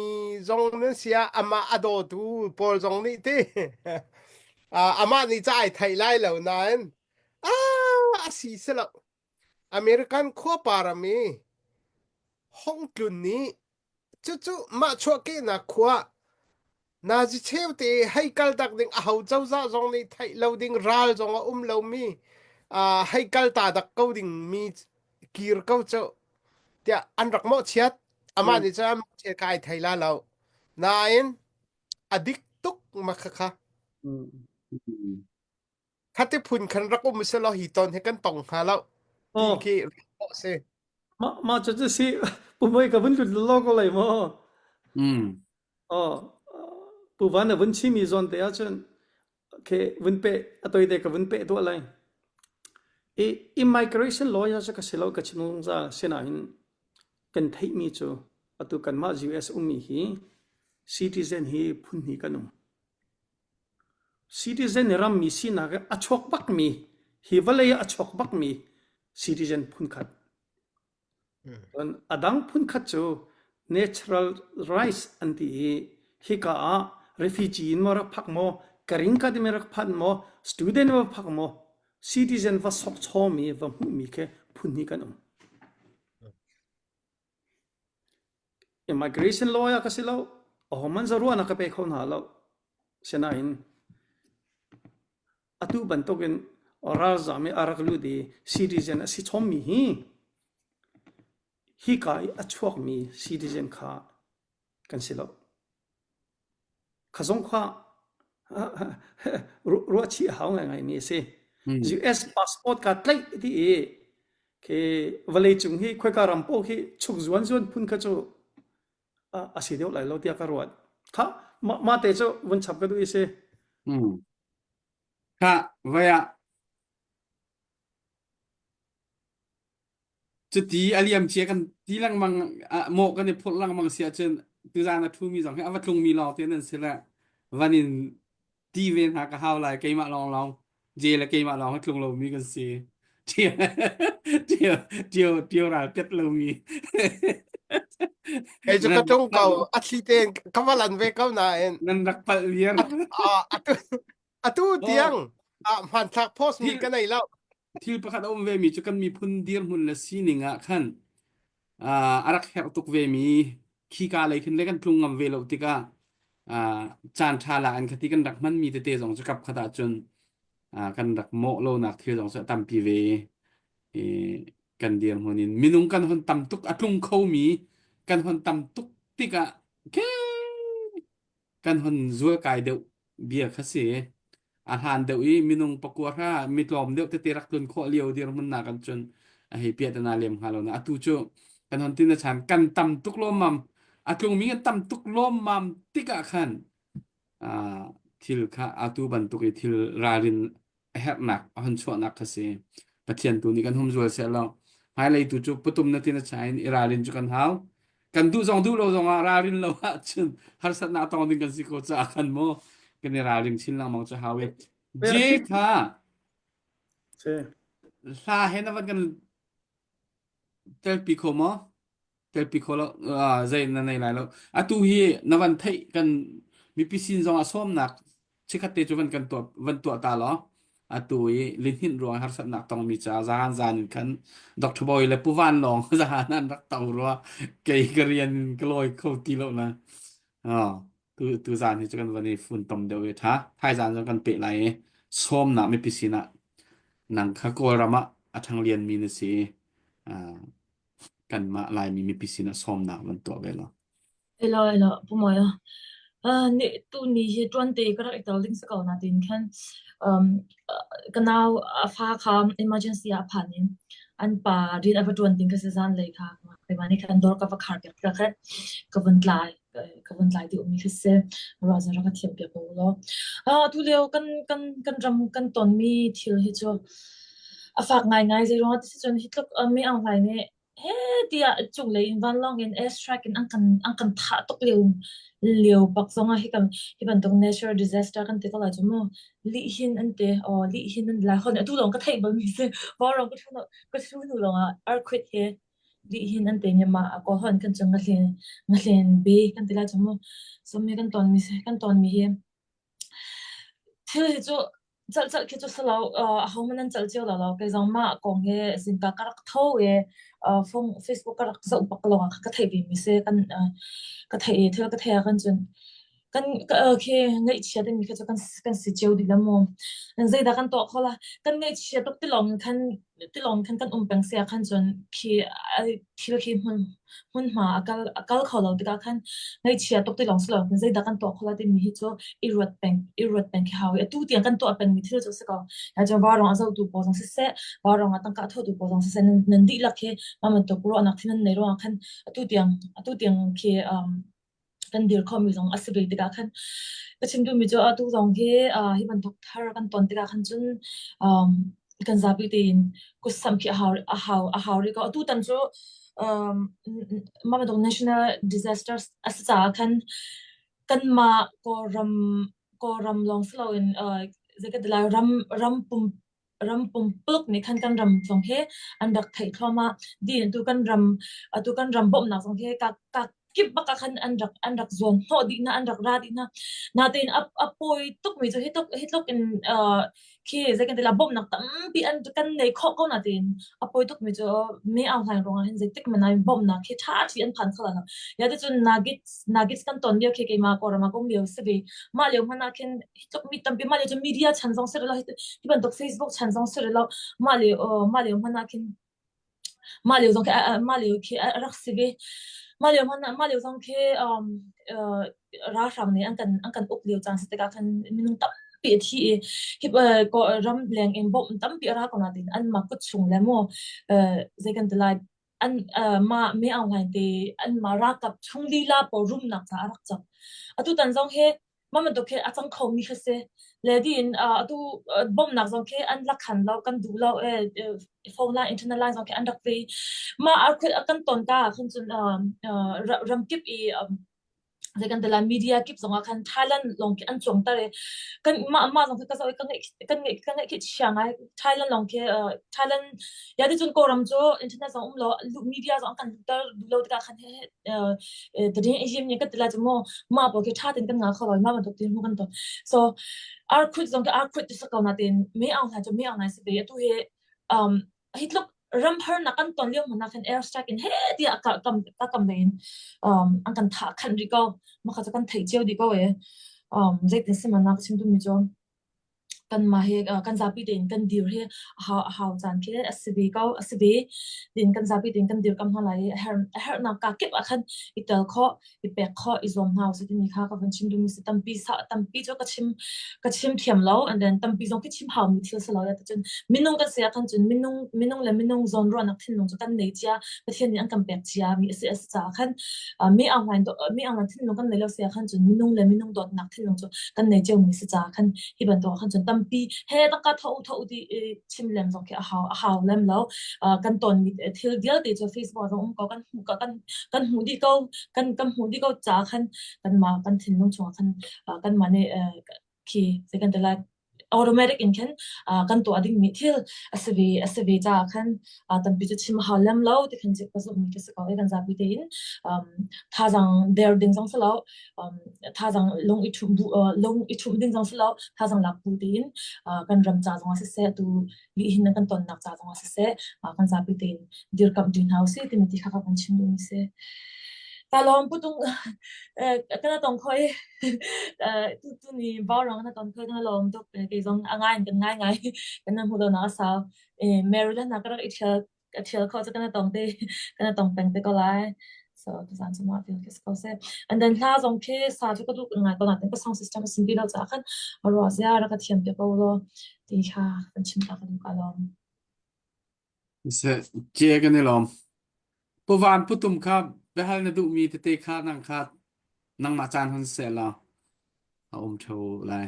zong nan si ah amah a dawtu pawl zong nih ti amah nih ca ai theih lai lo nain ah a si si lo. American khuapa ram i Hong Tlun nih cucu mah chuahkehnak khua Nazi cheu te hei kal tak ding aho cozah zong nih theih lo ding ral zong a um lomi uh, hei kal ta dak ko ding mi kir ko cu tiah an rak mawhchiat amah Mm. nih cun an mawhchiat kha ai thei la lo nain a dik tuk ma kha kha Mm. Mm. khati phun khan rak um se law hi ton hi kan tong hnga lo ti Oh, khi rak si mah mah cu cu si pumoi ka vun lut lo ko lai maw? Mm. Oh, Pu Van na vun chimi zawn te ahcun ke vun pe a toi te ka vun pe tuah lai. I immigration lawyer cu ka si lo ka chim zungzal sinain kan theihmi cu atu kanmah US ummi hi citizen hi phun hnih kan um. Citizen rammi sinak a chuak bakmi hi vawlei ah a chuak bakmi citizen phunkhat. Cun a dang phunkhat cu natural rights an ti i hika ah refugee in maw rak phak maw, green card in rak phan maw, student va phak maw, citizen va sok chawmi va hmuhmi khi phun hnih kan um. Immigration lawyer ka si lo, ahohmanh zaruahnak ka pe kho hna lo. Sinain atu bantukin ralzam i a rak lut i citizen a si chommi hi hika i a chuakmi citizen kha kan si lo. Kha zong kha ruahchih a hau ngaingaimi a si. US passport kaa tlaih ti i khi vawleicung hi khoika ram paoh khi chuk zuan zuan phun kha cu a si deuh lai lo tiah ka ruat. Kha mah te cu vun chap ka duh i si. Kha vai ah Cuti a liam cia kan ti lengmang ah mawh kan i phurh lengmang si ahcun tuzaan a ṭhumi zong hi a va tlungmi lawng te nan si le van in ti ve hna ka hau lai keimah lawnglawng je le keimah lawng hi tlung lomi kan si. Ṭio ṭio ṭio ṭio ral pet lomi. Kei cu ka Nan tlung ko a thli tein ka va lan ve ko nain nan rak palh viar. atu atu tiang ah hmanthlak post mi ka nei lo. Thil pakhat a um vemi cu kan miphun dirhmun le sining ah khan a rak herh tuk vemi khika lei khin le kan tlung ngam ve lo tikah caan ṭha la in khati kan rak hmanmi tete zong cu kap khat ahcun kan rak mawh lonak thil zong cu a tampi ve i kan dirhmun in minung kan hon tam tuk a tlung khomi kan hon tam tuk tikah ke kan hon zualkai deuh bia kha si. A hlan deuh i minung pakua hra mi tlawm deuh tete rak tlun khawh lio dirhmun nak an cun a hei piah tana lem hnga lo na atu cu kan hon tin na chan kan tam tuk lawmmam a tlungmi kan tam tuk lawmmam tikah khan thil kha atu bantuk i thil ralrin a herhnak a hon chuahnak kha si. Pathian tu nih kan humzual seh law hmailei tu cu patum na tin a chain i ralrin cu kan hau. Kan duh zong duh lo zong ah ralrin lo ahcun harsatnak tong ding kan si ko caah khan mu kan i ralring chin lengmang cu hau i J kha hla he na van kan telpi kho maw? Telpi kho lo zei na nei lai lo. Atu hi na van theih kan mipi sin zong ah sawmnak chikhat te cu van kan tuah van tuah ta law atu i lihninh ruang harsatnak tongmi ca zahan zan in khan Dr. Bawi le Pu Van Lawng zahan an rak to rua kei ka rian in ka lawi kho ti lo na tu tu zan hi cu kan van i fun tom deuh i tha thaizan zong kan peh lai i sawmnak mipi sinah nang kha Kawlram ah a ṭhanglian mi na si kanmah Laimi mipi sinah sawmnak van tuah ve law. Elo elo pumawi ah ni tu ni hi tuan te ka rak i tel ding si ko na tin khan um ka nau a fa kha emergency ah phan in an pa rian a va tuan ding ka si zan lei kha keimah nih khan dawr ka va khar piak ka khan ka vun tlai. ka vun tlai deuhmi khi si. Ruah zong rak ka thiam piak ko law. Ah, tu lio kan kan kan ram kan tonmi thil hi cu a fak ngaingai zei ruangah ti si cun hi tluk mi Aung Hlaing nih he tiah cunglei in vanlawng in airstrike in an kan an kan thah tuk lio lio bak zongah hi kan hi bantuk natural disaster kan ti ko lai cu mu lihhin an ti aw lihhin an lai hon atu lawng ka theih bal mi si vaurawng ka thu ka thu hnu lawngah earthquake hi lihhin an ti mah ko hon kan cung ngahlen ngahlen be kan ti lai cu mu so mi kan ton mi kan ton mi hi Thil hi cu celh celh khi cu si lo. Ahohmanh an celh cio lo lo. Kei zong mah kong hi zingka ka rak tho i phone Facebook ka rak zoh bak lawngah khan ka theih vemi si. Kan ka theih i thil ka theih ah khan cun kan khi ngaihchia timi khi cu kan kan si cio dih la mu. Zeidah kan tuah kho la? Kan ngaihchia tuk ti lawng in khan tilawng khan kan um peng si ah khan cun khi thil khi hmun hmunhma a kal a kal kho lo tikah khan ngaihchia tuk tilawng si lo zeidah kan tuah kho la timi hi cu i ruat peng i ruat peng khi hau i atu tiang kan tuah pengmi thil cu a si ko. Ya cun vaurawng a zohtu pawl zong siseh, vaurawng ah tangka a thotu pawl zong siseh nan, nan dihlak hi mah bantuk ruahnak thi nan nei ruangah khan atu tiang atu tiang khi um, kan dir khomi zong a si ve tikah khan ka chim duhmi cu atu zong hi uh, hi bantuk thar kan ton tikah khan cun um, kan zapi tein kutsamh khi a hau a hau a hau rih ko atu tan cu um, mah bantuk national disasters a si caah khan kanmah Kawlram Kawlram lawng si loin uh, zei ka ti lai ram ram pum ram pumpuluk nih khan kan ram zong hi an rak theih thluahmah. Din atu kan ram atu kan ram bawmhnak zong hi ka ka kip bak ah khan an rak an rak zuan hnawh dih hna an rak ra dih hna. Natein a a pawi tukmi cu hi tluk hi tluk in uh, khi zei kan ti la bawmhnak tampi an kan nei khawh ko natein a pawi tukmi cu me Aung Hlaing ruangah hin zeitik hmanh ah bawmhnak khi ṭha ṭhi an phan kho lo. Ya ti cun nagit nagit kan ton lio khi keimah Kawlram ah ka um lio si ve. Mah lio hmanh ah khin hi tluk mi tampi mah lio cu media chan zong si rih lo hi bantuk Facebook chan zong si rih lo mah lio mah lio hmanh ah khin mah lio zong khi mah lio khi a rak si ve mah lio hmanh ah mah lio zong khi um ralhrang nih an kan an kan uk lio caan si tikah khan minung tampi a thi i hi ram leng in bawmh tampi a ra ko nain anmah kut chung le mu zei kan ti lai an mah Me Aung Hlaing te anmah ralkap chung lila pawl rumnak caah a rak cang. Atutan zong hi mah bantuk khi a cang khomi khi si. Le tiin atu bawmhnak zong khi an la khan lo, kan duh lo e phone line, internet line zong khi an rak ve. Mah a kan ton ta ah khan cun ramkip i zei kan ti lai media kip zongah khan Thailand lawng khi an cuangter i kan mah mah zong khi ka zoh i ka ngaih kan ngaih ka ngaih khi chia ngai Thailand lawng khi uh, Thailand ya ti cun Kawlram cu internet zong um lo media zong an kan luhter duh lo tikah khan he uh, tadin ihim ni ka ti lai cu mu mah pawl khi tha ten kan nga kho lo mah bantuk tin mu kan ton so ar khut zong khi ar khut ti sa ko na tin me aung hla cu me aung nai si ve atu hi um hi tluk ram harnak kan ton lio hmanh ah khan air strike in he tiah ka kam ka kam in um an kan thah khanh rih ko mah kha cu kan theih cio dih ko e um zeitin simanak chim duhmi cu kanmah hi kan zapi tein kan dir hi a hau a hau caan khi a si ve ko a si ve tin kan zapi tein kan dir kam hna lai i a her a herhnak ka kip ah khan i tel khawh i pek khawh i zuam hna usih timi kha ka vun chim duhmi si tampi sa tampi cu ka chim ka chim thiam lo and then tampi zong khi chim haumi thil si lo ya cun minung kan si ah khan cun minung minung le minung zawn ruahnak thinlung cu kan nei cia Pathian nih an kan pek cia mi a si a si caah khan mi online mi online thinlung kan nei lo si ah khan cun minung le minung dawtnak thinlung cu kan nei cio mi si caah khan hi bantuk ah khan cun tampi he taka tho tho ti chim lem zong khi a hau a hau lem lo kan ton mi thil vialte cu Facebook zong um ko kan hmuh kan kan hmuh dih ko kan kan hmuh dih ko caah khan kanmah kan thinlung chungah khan kanmah nih khi zei kan ti lai automatic in khin kan tuah dingmi thil a si ve a si ve caah khan tampi cu chim a hau lem lo ti khan ka zumhmi ka si ko i kan zapi tein thazaang der ding zong si lo thazaang lung i ṭhumh bu lung i ṭhumh ding zong si lo thazaang lak bu tein kan ram ca zongah siseh atu lihhin kan tonnak ca zongah siseh kan zapi tein dirkamh ṭi hna usih timi ti kha ka van chim duhmi si. Ta lawm putung kana tong khoi tu tu ni bawrang na ton khoi kana lawm tuk kei zong a ngai kan ngai ngai kan na hmu lo na sau Maryland na ka rak i thial ka thial kho cu kana tong te kana tong peng te ko lai so tuzan cu mah vial khi si ko seh and then hla zong khi sa cu ka duh ngai ko nain ka sound system a sin ti lo caah khan a ruah zia rak ka thiam piak ko law ti kha kan chim ta ka duh ka lawm Se cie kan i lawm. Puvan putum kha biahal na duhmi tete kha nang kha. Nangmah caan hun seh law a um theo lai.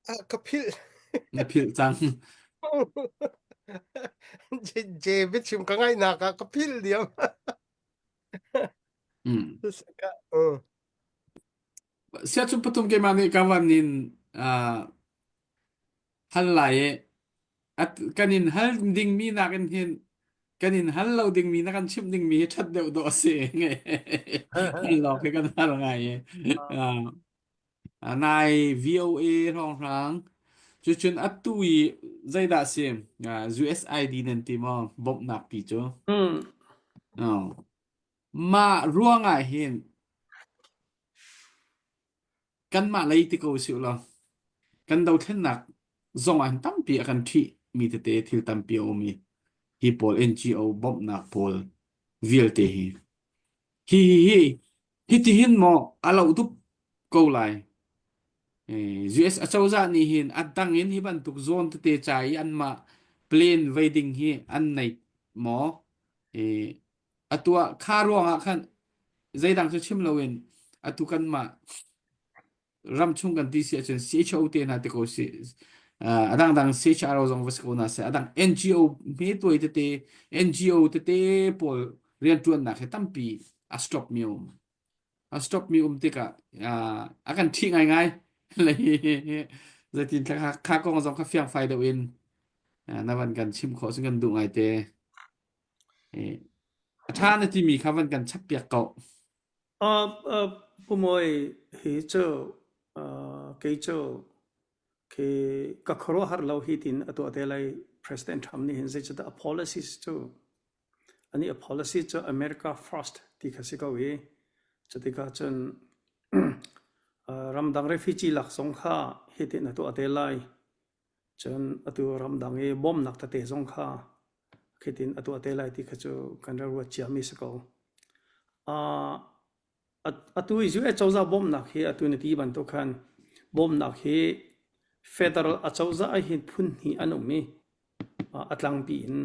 Ah, ka philh. Na philh cang. J biachim ka ngaihnak ah ka philh diam. Mm. Ka, uh. Sia cu pathum keimah nih ka van in uh, hal lai i at kan in hal dingmi nakin hin kan in hal lo dingmi na kan chimh dingmi hi ṭhat deuh dawh a si. Hal lawng khi kan hal ngai i. Uh, nai VOA hrawnghrang cucun atu i zeidah si uh, USID nan ti maw bawmhnak pi cu. Mm. Oh. Mah ruangah hin kanmah lei ti ko usih law kan dothlennak zong ah hin tampi a kan ṭhih mi tete thil tampi a um i hi pawl NGO bawmhnak pawl vialte hi hi hi hi hitihin maw a lo dup ko lai US acozah nih hin a dang in hi bantuk zawn tete ca i anmah plane vei ding hi an nei maw atu ah kha ruangah khan zeidang cu chim loin atu kanmah ramchung kan ti si ahcun CHO te hna te ko si a dangdang CHRO zong va si ko hna seh a dang NGO hme tuai tete NGO tete pawl rianṭuannak hi tampi a stop mi um a stop mi um tikah a kan ṭhih ngaingai lei zeitin kha kha kong zong kha fiangfai deuh in na van kan chim khawh cun kan duh ngai te A ṭha na timi kha van kan chappiak ko. Uh, uh, Pu Mawi hi cu uh, kei cu khi ka khuaruahhar lo hi tin a tuah te lai President Trump nih hin zeicahtiah a policies cu ani a policy cu America first ti kha si ko i cutikah cun uh, ramdang refugee lak zong kha hitin a tuah te lai Cun atu ramdang i bawmhnak tete zong kha khitin a tuah te lai ti kha cu kan rak ruat ciami si ko. Uh, atu i US cozah bawmhnak hi atu na ti bantuk khan bawmhnak hi federal acozah ah hin phun hnih an um i a tlangpi in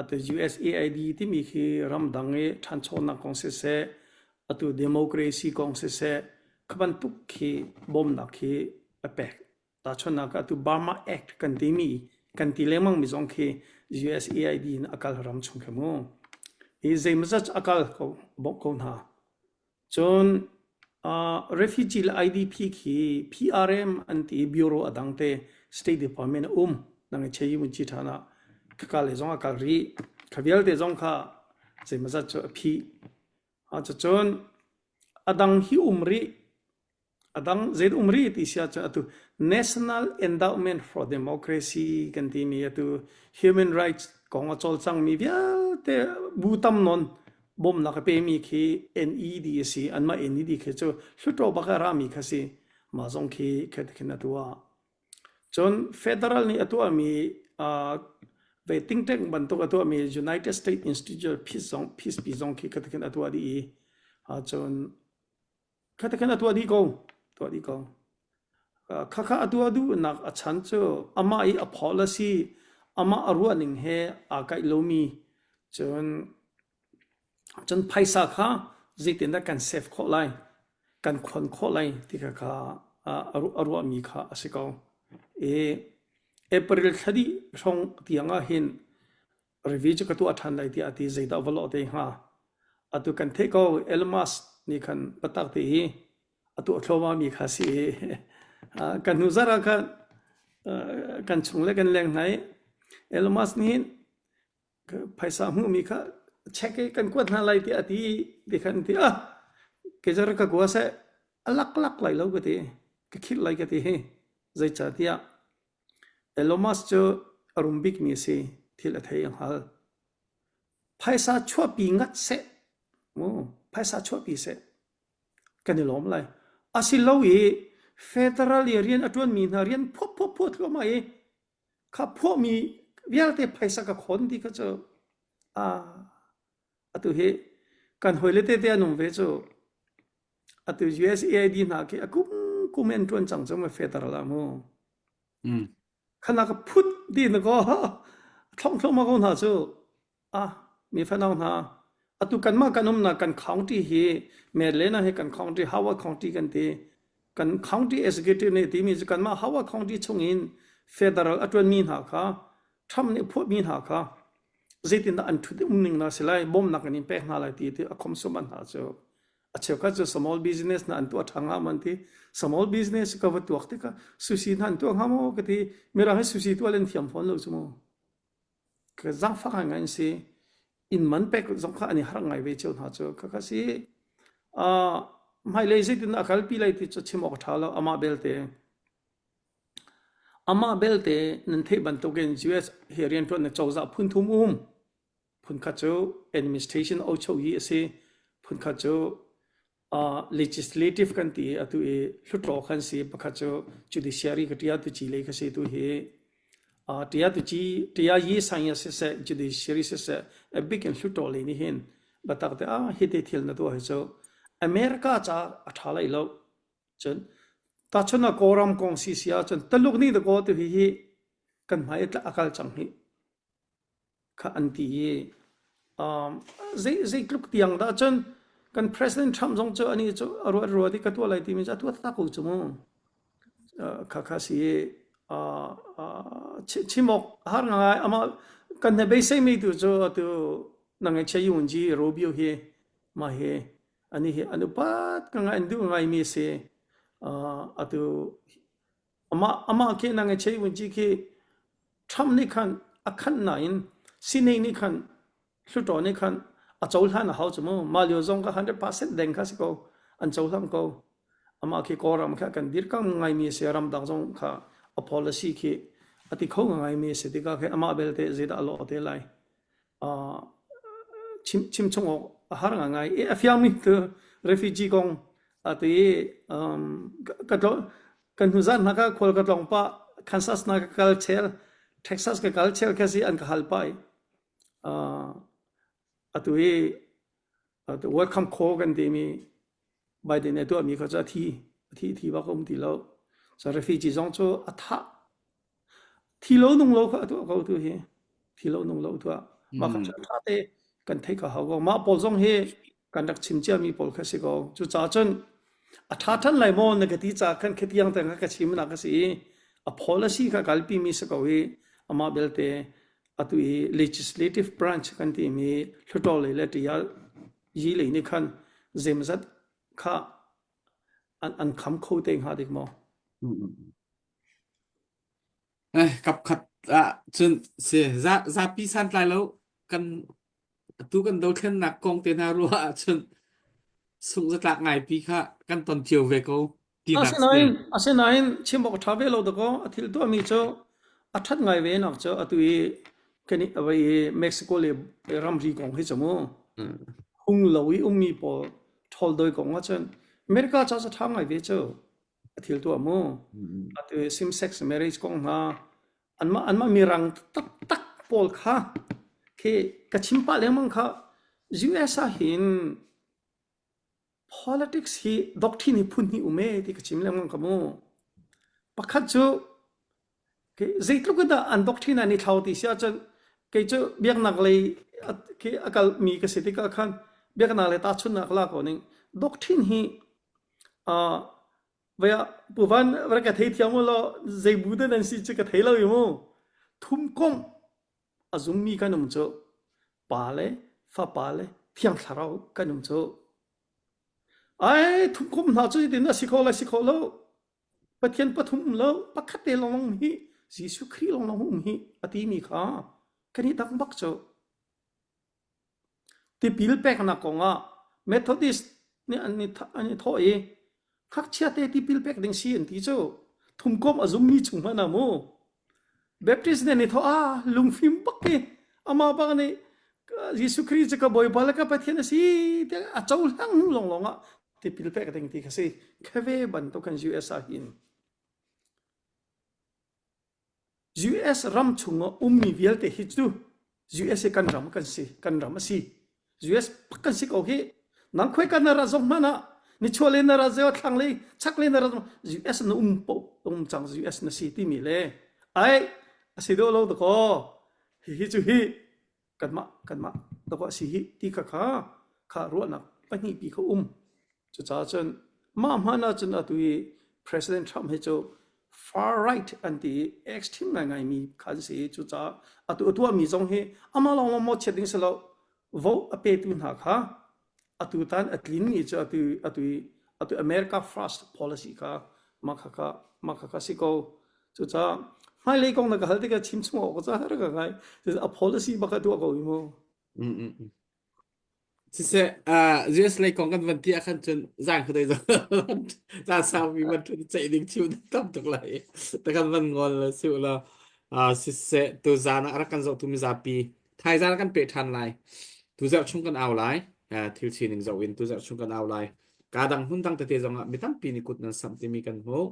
atu USAID timi khi ramdang i ṭhanchonak kong siseh atu democracy kong siseh kha bantuk khi bawmhnak khi a pek Tahchunhnak ah atu Burma Act kan timi kan ti lengmang mi zong khi USAID in a kal ram chung khi mu. Hi zeimawzat a kal ko bawmh ko hna. Cun uh, refugee le IDP khi PRM an ti bureau a dang te State Department a um nang i chei mun chi than ah khaka le zong a kal rih kha vialte zong kha zeimawzat cu a phih. Cucun a dang hi um rih A dang zei um rih ti si ahcun atu National Endowment for Democracy kan timi atu human rights kong a cawlcangmi vialte bu tam nawn bawmhnak a pemi khi NED a si. Anmah NED khi cu Hluttaw bak a rami kha si. Mah zong khi khin a tuah. Cun federal nih a tuahmi uh, ve think tank bantuk a tuahmi United States Institute of Peace zong Peace pi zong khi khatikhin a tuah dih i uh, cun Khatakhan a tuah dih ko. Tuah dih ko. Khakha a tuah duhnak a chan cu amah i a policy, amah a ruahning he aa kaih lomi cun cun phaisa kha zeitindah kan save khawh lai, kan khon khawh lai ti kha kha a ruahmi kha a si ko. I April thla dih hrawng tiang ah hin review cu ka tuah ṭhan lai tiah a ti zeidah va lawh te hnga atu kan theih ko Elon Musk nih khan biatak te hi a tuah thluahmah mi kha si i kan hnu zarh ah khan kan chung le kan leng hna i Elon Musk nih hin phaisa hmuhmi kha check i kan kuat hna lai tiah a ti ti khan ti ah kei cu rak ka kua seh a lak lak lai lo ka ti ka khirh lai ka ti hi zeicahtiah Elon Musk cu a rum bikmi a si. Thil a thei a hngal. Phaisa chuahpi ngat seh. Mu, phaisa chuahpi seh. Kan i lawm lai. Asilo i federal i rian a ṭuanmi hna rian phuah phuah phuah thluahmah i kha phuahmi vialte phaisa ka khon ti kha cu ah atu hi kan hawile tete an um ve cu Atu USAID hna khi a kum kum in ṭuan cang cu ma federal ah mu. Mm. Khana ka phut di na ko thlong thlong ma ko hna cu ah mi fanau hna. Atu kanmah kan umnak kan county hi Maryland ah hi kan county Howard County kan ti. Kan county executive nih timi cu kanmah Howard County chungin federal a ṭuanmi hna kha Trump nih phuahmi hna kha zeitindah an ṭhut um ning na si lai bawmnak in in pek hna lai ti ti a khomsum an hna cu a cheukhat cu small business na an tuah ṭha hnga maw an ti small business ka va tuak tikah sushi hna an tuah hnga maw ka ti mirang hi sushi tuah len thiam fawn lo cu mu Ka zaangfak ngai an si. Inn man pek zong kha an i harh ngai ve cio hna cu. Khakha si. Uh, hmailei zeitin a kalpi lai ti cu chim awk a ṭha lo. Amah belte amah belte nan theih bantukin US hi rianṭuannak cozah phun thum um. Phunkhat cu administration ocho hi a si. Phunkhat cu uh, legislative kan ti atu i hluttaw khan si pakhat cu judiciary ka tia tu chi lei kha si tu hi uh, tia tu chi tia yi sang ya se se judiciary se se a big in hluttaw le ni hin batak te a hi te thil na tu hi chu America cha a tha lai lo chun ta chun a koram kong si sia chun taluk ni da ko tu hi hi kan hmai akal chang hi kha an ti i um, zei zeitluk tiang dah cun kan President Trump zong cu ani cu a ruat ruat i ka tuah lai timi cu a tuah taktak ko cu mu. Uh, kha kha si uh, uh, chim awk har ngai ama kan ne beisei mi tu cu atu nangai che yun ji Rubio hi ma hi ani hi an upat ka ngai an duh ngai mi si uh, atu Amah amah khi nang i chei vunci khi Trump nih khan a khanh nain Senate nih khan Hluttaw nih khan a cohlan a hau cu mu. Mah lio zong kha 100% deng kha si ko. An cohlang ko. Amah khi Kawlram kha kan dirkam ngaimi a si. Ramdang zong kha a policy khi a ti kho ngaimi a si tikah khi amah belte zeidah a lawh te lai. chim chim chung awk a har ngai i a fiangmi cu refugee kong a ti i ka kan hnu zan hna ka khual ka tlawng pah Kansas na ka kal chel Texas ka kal chel kha si an ka hal pah i atu hi welcome call kan timi Biden nih a tuahmi kha cu a thi a thi thi bak a um ti lo so refugee zong cu a thah Thi lo nung lo kha a tuah ko tu hi. Thi lo nung lo tuah. Mah kha cu ṭha te kan theih kha hau ko. Mah pawl zong hi kan rak chim ciami pawl kha si ko. Cucaah cun a ṭha ṭhan lai maw na ka ti caah khan khatiang te ka chim nak a si i a policy kha kalpi mi si ko hi amah belte atu i legislative branch kan timi hluttaw lei le ṭial yi lei nih khan zeimazat kha an, an kham kho te hnga dik maw? Eh, kapkhat ah cun si za zapi santlai lo kan atu kan dothlennak kong te hna ruah ahcun sungh zatlak ngaipi kha kan ton cio ve ko tinak si. Asinain asinain chim awk a ṭha ve lo dakaw a thil tuahmi cu a ṭhat ngai ve nak cu atu i kan i avei i Mexico le ramri kong hi cu mu hung lo i ummi pawl ṭhawldoi kong ahcun America ca cu ṭha ngai ve cu. a thil tuah mu atu same sex marriage kong hna anmah anmah mirang taktak pawl kha khi ka chim pah lengmang kha US ah hin politics hi doctrine hi phun hnih um e ti ka chim lengmang ka mu pakhat cu zeitluk in dah an doctrine an i thlau ti si ahcun kei cu biaknak lei khi a kal mi ka si tikah khan biaknak lei tahchunhnak la ko ning doctrine hi Vai ah Pu Van rak ka theithiam u law zei bu dah nan si cu ka thei lo i mu. Thumkomh a zummi kan um cu. Pa le Fapa le Thiang Thlarau kan um cu. Ai thumkomh hna cu hitin a si kho lai si kho lo. Pathian pathum um lo pakhat te lawng hi Jesuh Khrih lawng lawng um hi a timi kha kan i dang bak cu. Tipil peknak kongah Methodist nih an i, an i thawh i ngakchia te tipil pek ding si an ti cu thumkomh a zummi chung hmanh ah mu Baptist nih an i thawh ah lungfim bak i amah bak nih Jesuh Khrih cu ka Bawipa le ka Pathian a si tiah a cohlang hnu lawnglawng ah tipil pek ding ti kha si khave bantuk kan US ah hin US ram chungah ummi vialte hi cu US hi kan ram kan si, kan ram a si. US pak kan si ko hi. Nang khoi kan na ra zong hmanh ah nichuah le na ra zeo thlang lei chak le na ra zong US na um po um cang US na si timi le ai a si do lo dakaw hi hi cu hi. Kanmah kanmah dawh a si hi ti kha kha kha ruahnak pahnihpi kha um. Cucaah cun mah hmanh ahcun atu i President Trump hi cu far right an ti i extreme ngaingaimi kha an si i cucaah atu a tuahmi zong hi amah lawng mawhchiat ding si lo vote a petu hna kha atu tan a tlinmi cu atu atu i atu America First policy kha mah kha kha mah kha kha si ko. Cucaah hmailei kong na ka hal tikah chim chung awk ca har ka ngai. A policy bak a tuah ko hi mu. Mm, mm, mm. Siseh, uh, US lei kong kan van ti ah khan cun zang khuadei zong zan saupi van ṭhut i ceih ding thil tam tuk lai. Ta kan van ngol la si u law. Uh, siseh, tu zan ah rak kan zohtu mizapi thaizan kan pe ṭhan lai. Tu zarh chung kan au lai. Uh, thil sining zoh in tu zarh chung kan au lai. Ka dang hmun dang tete zong ah mi tampi nih kut nan samh timi kan hmuh.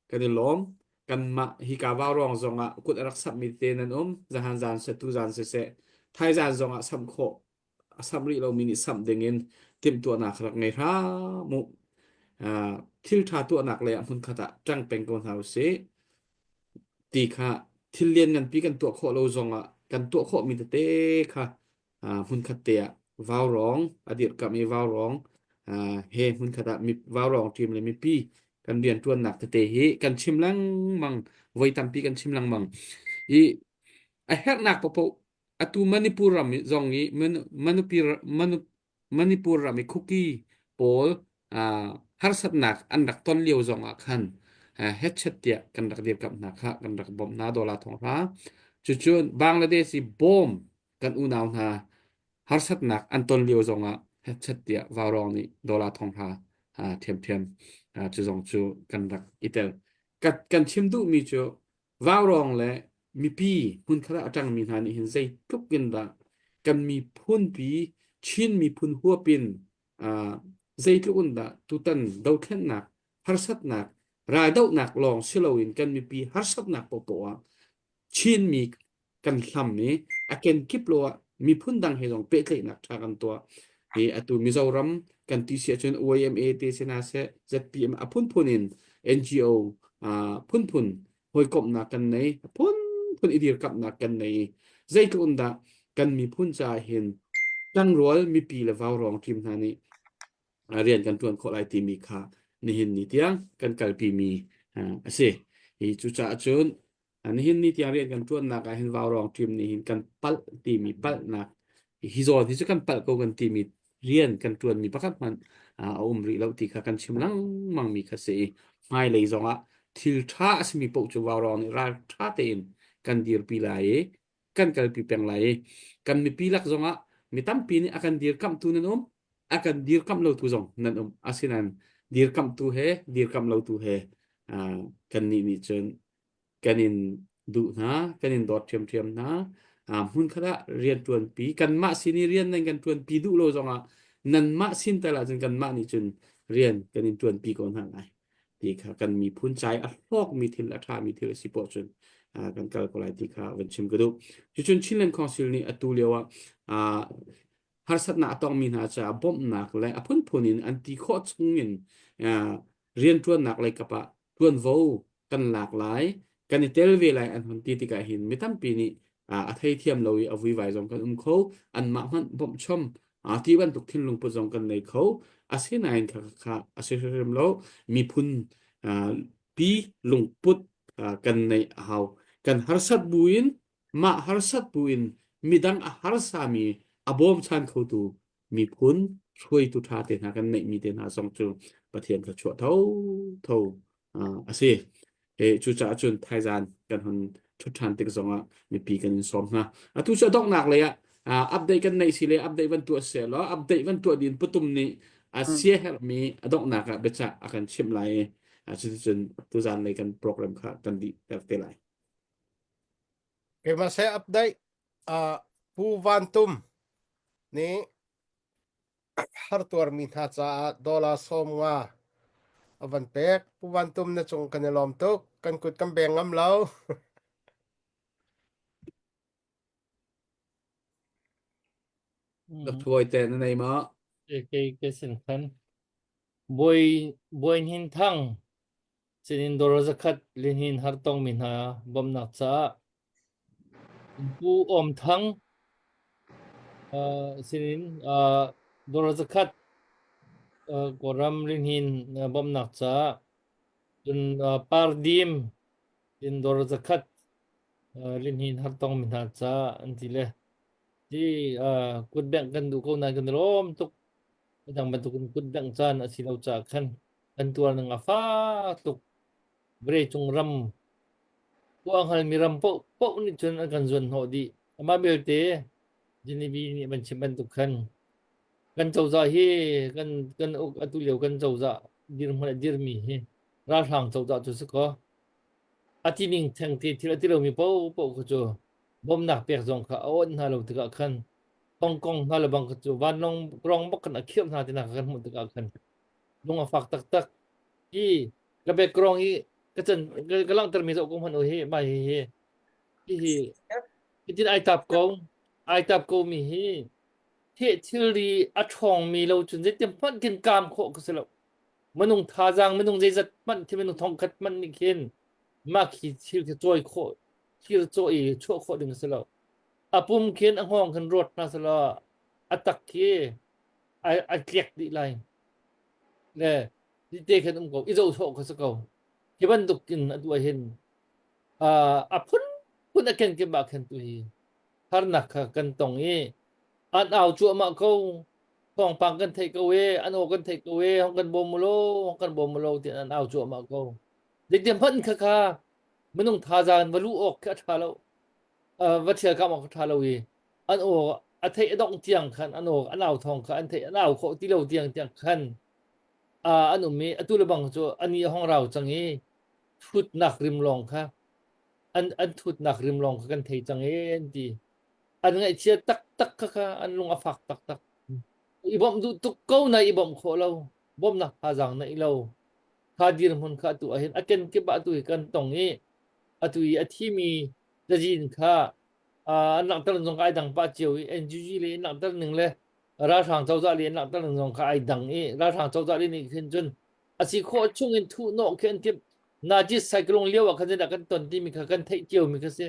Kan i lawm. Kanmah hika vaurawng zong ah kut a rak samhmi tete nan um. Zahan zan seh, tu zan siseh, thaizan zong ah samh khawh a samh rih lomi nih samh dingin timhtuahnak rak ngei hram u. Uh, thil ṭha tuahnak lei ah hmunkhat ah ṭang peng ko hna usih. Ti kha thil lian nganpi kan tuah khawh lo zongah kan tuah khawhmi tete kha uh, hmunkhat te ah vaurawng a dirhkamh i vaurawng uh, he hmunkhat ah mi, vaurawng ṭim le mipi kan rianṭuannak tete hi kan chim lengmang voi tampi kan chim lengmang i a herhnak paohpaoh Atu Manipur ram zong i Manipur ram i Kuki pawl harsatnak an rak ton lio zong ah khan hetchet tiah kan rak dirkamh hna kha kan rak bawmh hna dollar thong hra. Cucun Bangladesh i bawm kan unau hna harsatnak an ton lio zong ah hetchet tiah vaurawng nih dollar thong hra ṭhiamṭhiam cu zong cu kan rak i tel. Kan chim duhmi cu Vaurawng le mipi hmunkhat ah a ṭangmi hna nih hin zeitluk in dah kan miphunpi Chin miphun huap in uh, zeitluk in dah tutan dothlennak harsatnak raldohnak lawng si loin kan mipi harsatnak paohpaoh ah Chinmi kan hlam i a kenkip lo ah miphun dang he zong pehtlaihnak ṭha kan tuah. Hi atu Mizoram kan ti si ahcun YMA te si hna seh ZPM a phunphun in NGO uh, phunphun hawikomhnak kan nei a phunphun i dirkamhnak kan nei zeitluk in dah kan miphun caah hin tlangrual mipi le vaurawng ṭim hna nih rian kan ṭuan khawh lai timi kha nihin ni tiang kan kalpimi a si. Hi cucaah cun Nihin ni tiang rian kan ṭuannak ah hin vaurawng ṭim nih hin kan palh timi palhnak hi zawn hi cu kan palh ko kan timi rian kan ṭuanmi pakhat hmanh a um rih lo ti kha kan chim lengmang mi kha si i hmailei zongah thil ṭha a simi paoh cu vaurawng nih ral ṭha tein kan dirpi lai i kan kalpi peng lai i kan mipi lak zongah mi tampi nih a kan dirkamhtu nan um a kan dirkamh lotu zong nan um asinain dirkamhtu he dirkamh lotu he kannih nih cun kan in duh hna kan in dawt ṭhiamṭhiam hna hmunkhat ah rian ṭuanpi kanmah sin i rian nan kan ṭuanpi duh lo zongah nanmah sin tal ahcun kanmah nih cun rian kan in ṭuanpi ko hna lai ti kha kan miphun ca i a hlawkmi thil a ṭhami thil a si poah cun kan kal ko lai ti kha van chim ka duh. Cucun Chinland Council nih atu lio ah harsatnak a tongmi hna caah bawmhnak le a phunphun in an ti khawh chung in rianṭuannak lei kap ah ṭuanvo kan lak lai kan i tel ve lai an hun ti tikah hin mi tampi nih a theithiam lo i a vuivai zong kan um kho anmah hmanh bawmhchom ti bantuk thinlung put zong kan nei kho asinain kha kha a si hrimhrim lo miphun pi lungput kan neih a hau kan harsat buin mah harsat buin midang a harsami a bawmchan khotu miphun hruaitu ṭha te hna kan neihmi te hna zong cu Pathian thluachuah tho tho a si. E, cucaah cun thaizan kan hun ṭhut ṭhan tik zongah mipi kan in sawm hna. Atu cu a donghnak lei ah update kan neih si le update van tuah seh law update van tuah din patum nih a sia herhmi a donghnak ah biacah a kan chimh lai i cuticun tuzan lei kan program kha kan dih ter te lai. Keimah seh update uh, Pu Van Tum nih hartuarmi hna caah dollar 50 a van pek. Pu Van Tum na cung kan i lawm tuk. Kan kut kan beng ngam lo. Dr. Bawi te na nei ma? Kei ke sin khan. Bawi Bawi Hnin Thang sinin dollar zakhat lihnin hartong mi hna bawmhnak caah Pu Awm Thang. Uh, sinin uh, dollar zakhat uh, Kawlram lihnin uh, bawmhnak caah cun uh, pardim in dollar zakhat uh, lihnin hartong mi hna caah an ti le ti uh, kutbengh kan duh ko nain kan i lawm tuk. Adang bantukin kutbengh caan a si lo caah khan kan tuar ning a fak tuk. Vawleicung ram khua hngalmi ram paohpaoh nih cun an kan zuanhnawh dih. Amah belte Genevieve nih van chim bantuk khan kan cozah hi kan kan uk atu lio kan cozah dirhmun a dirmi hi ralhrang cozah cu si kaw a ti ning theng te thil a ti lomi paohpaoh kha cu bawmhnak pek zong kha a awnh hna lo tikah khan Hong Kong hna le bang kha cu vanlawng rong bak khan a khirh hna tinak kha kan hmuh tikah khan lung a fak taktak. Hi ka background hi ka can ka langhter mi zoh ko hmanh u hi mah hi hi hi hi hitin ai tap ko ai tap ko mi hi the thilri a ṭhawng mi lo cun zeitin hmanh khin kaam khawh ka si lo minung thazaang minung zeizat hmanh khi minung thongkhat hmanh nih khin mah khi thil khi cawi khawh thil cawh i chuah khawh ding a si lo a pum khin a hngawng khin ruat hna selaw a tak khi ai ai tliak dih lai le te khan um ko i zoh sawh kha si ko hi bantuk in a tuah hin a phun phun a kenkip ah khan tu hi harnak kha kan tong i an au cuahmah ko thawngpang kan theih ko e an aw kan theih ko e hong kan bawm lo hong kan bawm lo tiah an au cuahmah ko zeitin hmanh kha kha minung thazaang va luh awk khi a ṭha lo va ṭhial kam awk a ṭha lo i an aw a theih a dongh tiang khan an aw an au thawng kha an theih an au khawh ti lo tiang tiang khan an um i atu le bang cu ani a hong rau cang i thutnak rim lawng kha an an thutnak rim lawng kha kan thei cang e an ti an ngaihchia taktak kha kha an lung a fak taktak i bawmh duh tuk ko na i bawmh khawh lo bawmhnak thazaang na i lo kha dirhmun kha atu ahhin a kenkip ah atu hi kan tong i atu i a thimi cazin kha an langhter zong ai dang pah cio i NGG le in langhter ning le ralhrang cozah le in langhter ning zong kha ai dang i ralhrang cozah le nih khin cun a si khawh chung in thuh nawh khi an timh Najis cyclone lio ah khan zeidah kan ton timi kha kan theih cio mi kha si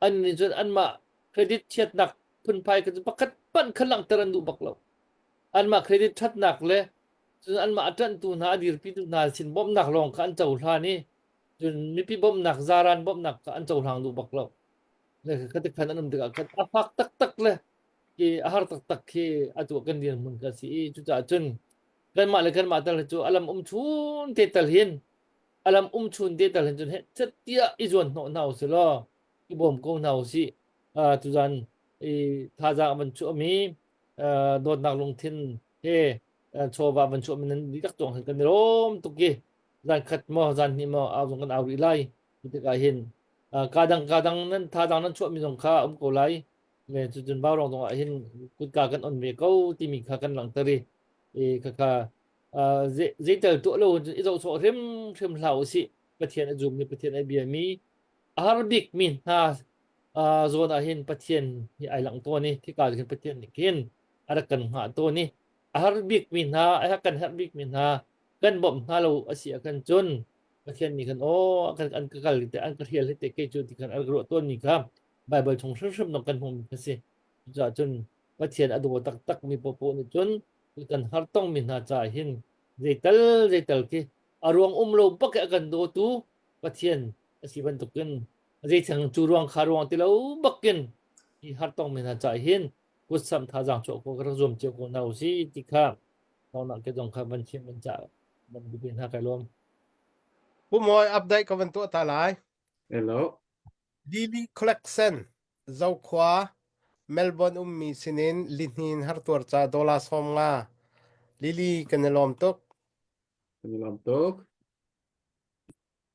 an nih cun anmah credit chiatnak phunphai kha cu pakhat panh kha langhter an duh bak lo anmah credit ṭhatnak le cun anmah a ṭanhtu hna a dirpitu hna sin bawmhnak lawng kha an cohlan i cun mipi bawmhnak zaran bawmhnak kha an cohlang duh bak lo le kha khan an um tikah khan a fak taktak le khi a har taktak khi atu kan dirhmun kha si i cucaah cun kanmah le kanmah tal cu alam um chun te tal hin alam um chun te tal hin cun he tiah i zuan hnawh hna usih law i bawm ko hna usih tuzan i thazaang van chuahmi dawtnak lungthin he chawva van chuahmi nan dihlak tuang hin kan i lawm tuk i zan khat maw zan hnih maw au zong kan au rih lai tikah hin ka dang ka dang nan thazaang nan chuahmi zong kha um ko lai le cucun vaurawng zong ah hin kutka kan on ve ko timi kha kan langhter i i khakha zeitel tuah lo i zoh sawh hrimhrim hlah usih Pathian a zummi Pathian a biami a har bik mi hna zawn ah hin Pathian hi ai langh tawn i khika khin Pathian nih khin a rak kan hngah tawn i a har bik mi hna a kan herh bik mi hna kan bawmh hna lo a si ah khan cun Pathian nih khan aw kan an ka kal te an ka hrial te kei cu ti khan an ka ruah tawn mi kha Baibal chung hrimhrim dong kan hmuh mi kha si. Cucaah cun Pathian a daw taktak mi popoh nih cun kan har tong mi hna caah hin zeital zeital khi a ruang um lo bak i a kan dawtu Pathian a si bantukin zeithang cu ruang kha ruang ti lo bakin hi har tong mi hna caah hin kutsamh thazaang chuah ko ka rak zuam cio ko hna usih ti kha thawngnak ke zong kha van chim van cah van bipi hna kai lawm. Pu Mawi update ka van tuah ta lai. Hello. Lily Collection Zokhua Melbourne ummi sinin lihnin hartuar ca dollar 50. Lily kan i lawm tuk. Kan i lawm tuk.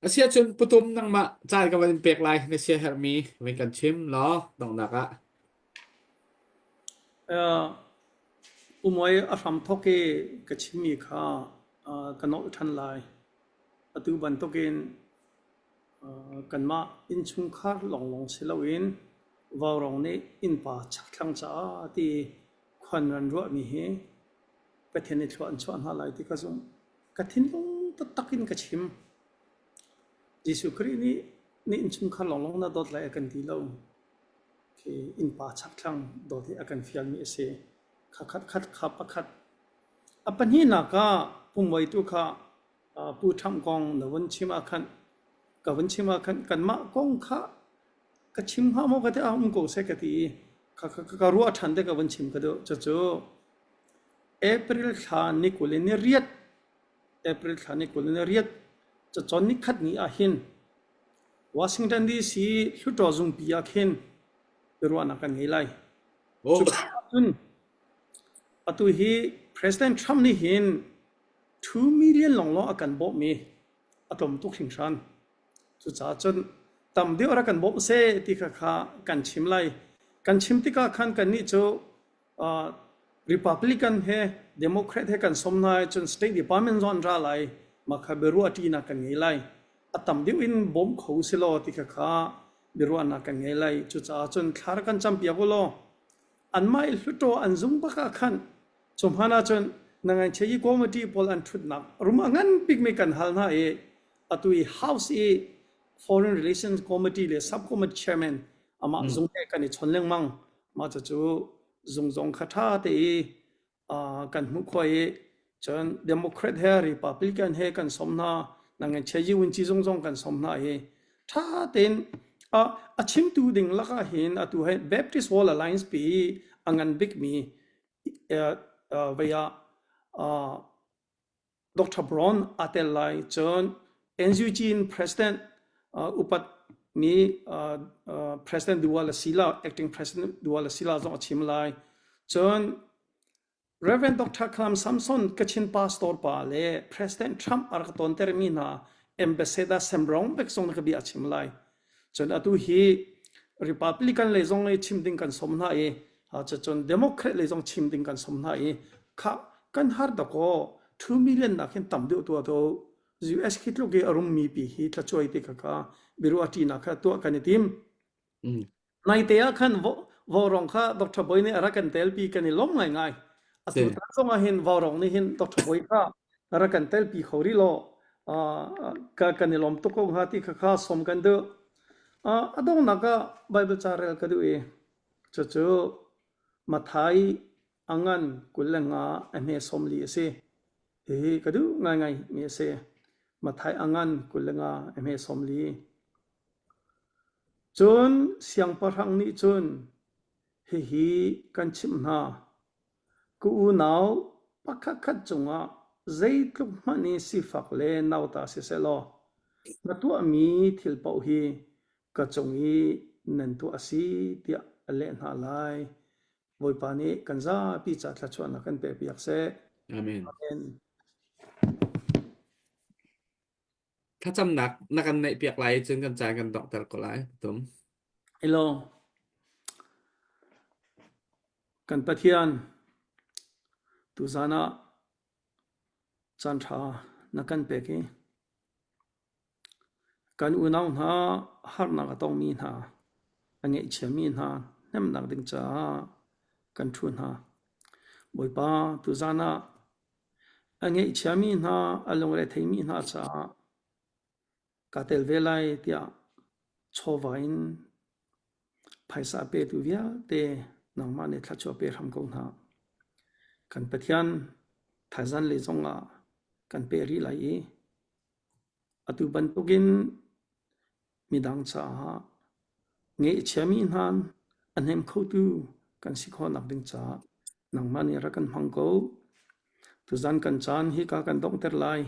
Asia cun putum nangmah caan ka van in pek lai na sia herhmi van kan chim law donghnak ah. Uh, Umoi a hram thawk i ka chimmi kha uh, ka nolh ṭhan lai. Atu bantukin Kanmah innchungkhar lawnglawng si loin vaurawng nih innpa chakthlang caah ti khuan an ruahmi hi Pathian nih thlua an chuah hna lai ti ka zumh. Ka thinlung taktak in ka chim. Jesuh Khrih nih na innchungkhar lawnglawng na dawt lai a kan ti lo. Khi innpa chakthlang dawt hi a kan fialmi a si. Kha khat khat kha pakhat. A pahnihnak ah pumvaitu kha Pu Trump kong na vun chim ah khan ka vun chim ah khan kanmah kong kha ka chim hnga maw ka ti ah um ko seh ka ti i ka, ka, ka ruah ṭhan te ka vun chim ka duh. Cucu April thla ni 20 in ni riat April thla ni 20 in ni riat cacawn ni khat ni ah hin Washington DC Hluttaw zungpi ah khin biaruahnak kan ngei lai. Oh. Cu cun atu hi President Trump nih hin 2 million lawnglawng a kan bawmh i a tlawm tuk hringhran. Cucaah cun tam deuh rak kan bawmh seh ti kha kha kan chim lai. Kan chim tikah khan kannih cu uh, Republican he Democrat he kan som hna cun State Department zong an ra lai. Mah kha biaruah ṭinak kan ngei lai. A tam deuh in bawm kho si law ti kha kha biaruahnak kan ngei lai. Cucaah cun thla rak kan campiak u law anmah i hluttaw an zung bak ah khan cu hman ahcun nanganchia committee pawl an ṭhutnak room a ngan bikmi kan hal hna i atu i House i Foreign Relations Committee le Subcommittee Chairman amah zung he kan i chon lengmang. Mah cucu zung zong kha ṭha te i kan hmuh khawh i cun Democrat he Republican he kan sawm hna nanganchia yiwunci zung zong kan sawm hna i ṭha tein a chimtu ding lakah hin atu hi Baptist World Alliance pi a ngan bikmi vei ah Dr. Brown aa tel lai. Cun NUG in President upat mi President Duwala Sila, Acting President Duwala Sila zong a chim lai. Cun Rev. Dr. Kalam Samson Kachin pastor pa le President Trump a rak tontermi hna Ambassador Sam Brownback zong na ka bia a chim lai. Cun atu hi Republican lei zong i chim ding kan som hna i cun Democrat lei zong chim ding kan som hna i kha kan har dakaw 2 million nak hin tam deuh tua to US khi tluk i a rummi pi hi tlacuai ti kha kha biaruah ṭinak kha tuah kan i tim. Naite ah khan vaurawng kha Dr. Boi nih a rak kan telpi kan i lawm ngaingai. Atu tan zong ah hin vaurawng nih hin Dr. Boi kha a rak kan telpi kho rih lo. Ka kan i lawm tuk ko hnga ti kha kha som kan duh. A donghnak ah Bible ca rel ka duh i cucu Mathai a ngan 25 a hme 40 a si. Hihi ka duh ngaingai mi a si. Mathai a ngan 25 a hme 40. Cun siangpahrang nih cun, Hihi kan chimh hna, ka unau pakhatkhat cungah zeitluk hmanh i sifak le nauta si sehlaw, na tuahmi thil paoh hi ka cung i nan tuah a si, tiah a leh hna lai. Bawipa nih kan zapi ca thluachuahnak kan pekpiak seh. Amen. Amen. Thlacamnak na kan neihpiak lai cun kan caan kan donghter ko lai. Tum. Hello. Kan Pathian, tuzan ah caan ṭha na kan pek i kan unau hna harnak a tongmi hna, a ngaihchiami hna hnemhnak ding caah kan ṭhu hna. Bawipa, tuzan ah A ngaihchiami hna, a lungretheimi hna caah kaa tel ve lai tiah chawva in phaisa a petu vialte nangmah nih thluachuah pe hram ko hna. Kan Pathian thaizan lei zongah kan peh rih lai i atu bantukin midang caah ngeihchiami hna a hnem khotu kan si khawhnak ding caah nangmah nih rak kan hmang ko. Tuzan kan caan hika kan donghter lai.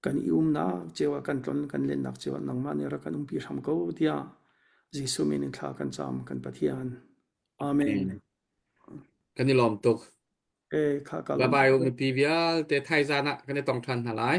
Kan i umnak cio ah kan tlon kan lennak cio ah nangmah nih rak kan umpi hram ko tiah Jesuh min in thla kan cam kan Pathian. Amen. Kan i lawm tuk. Eh, kha ka Bye bye mipi vialte thaizan ah kan i tong ṭhan hna lai.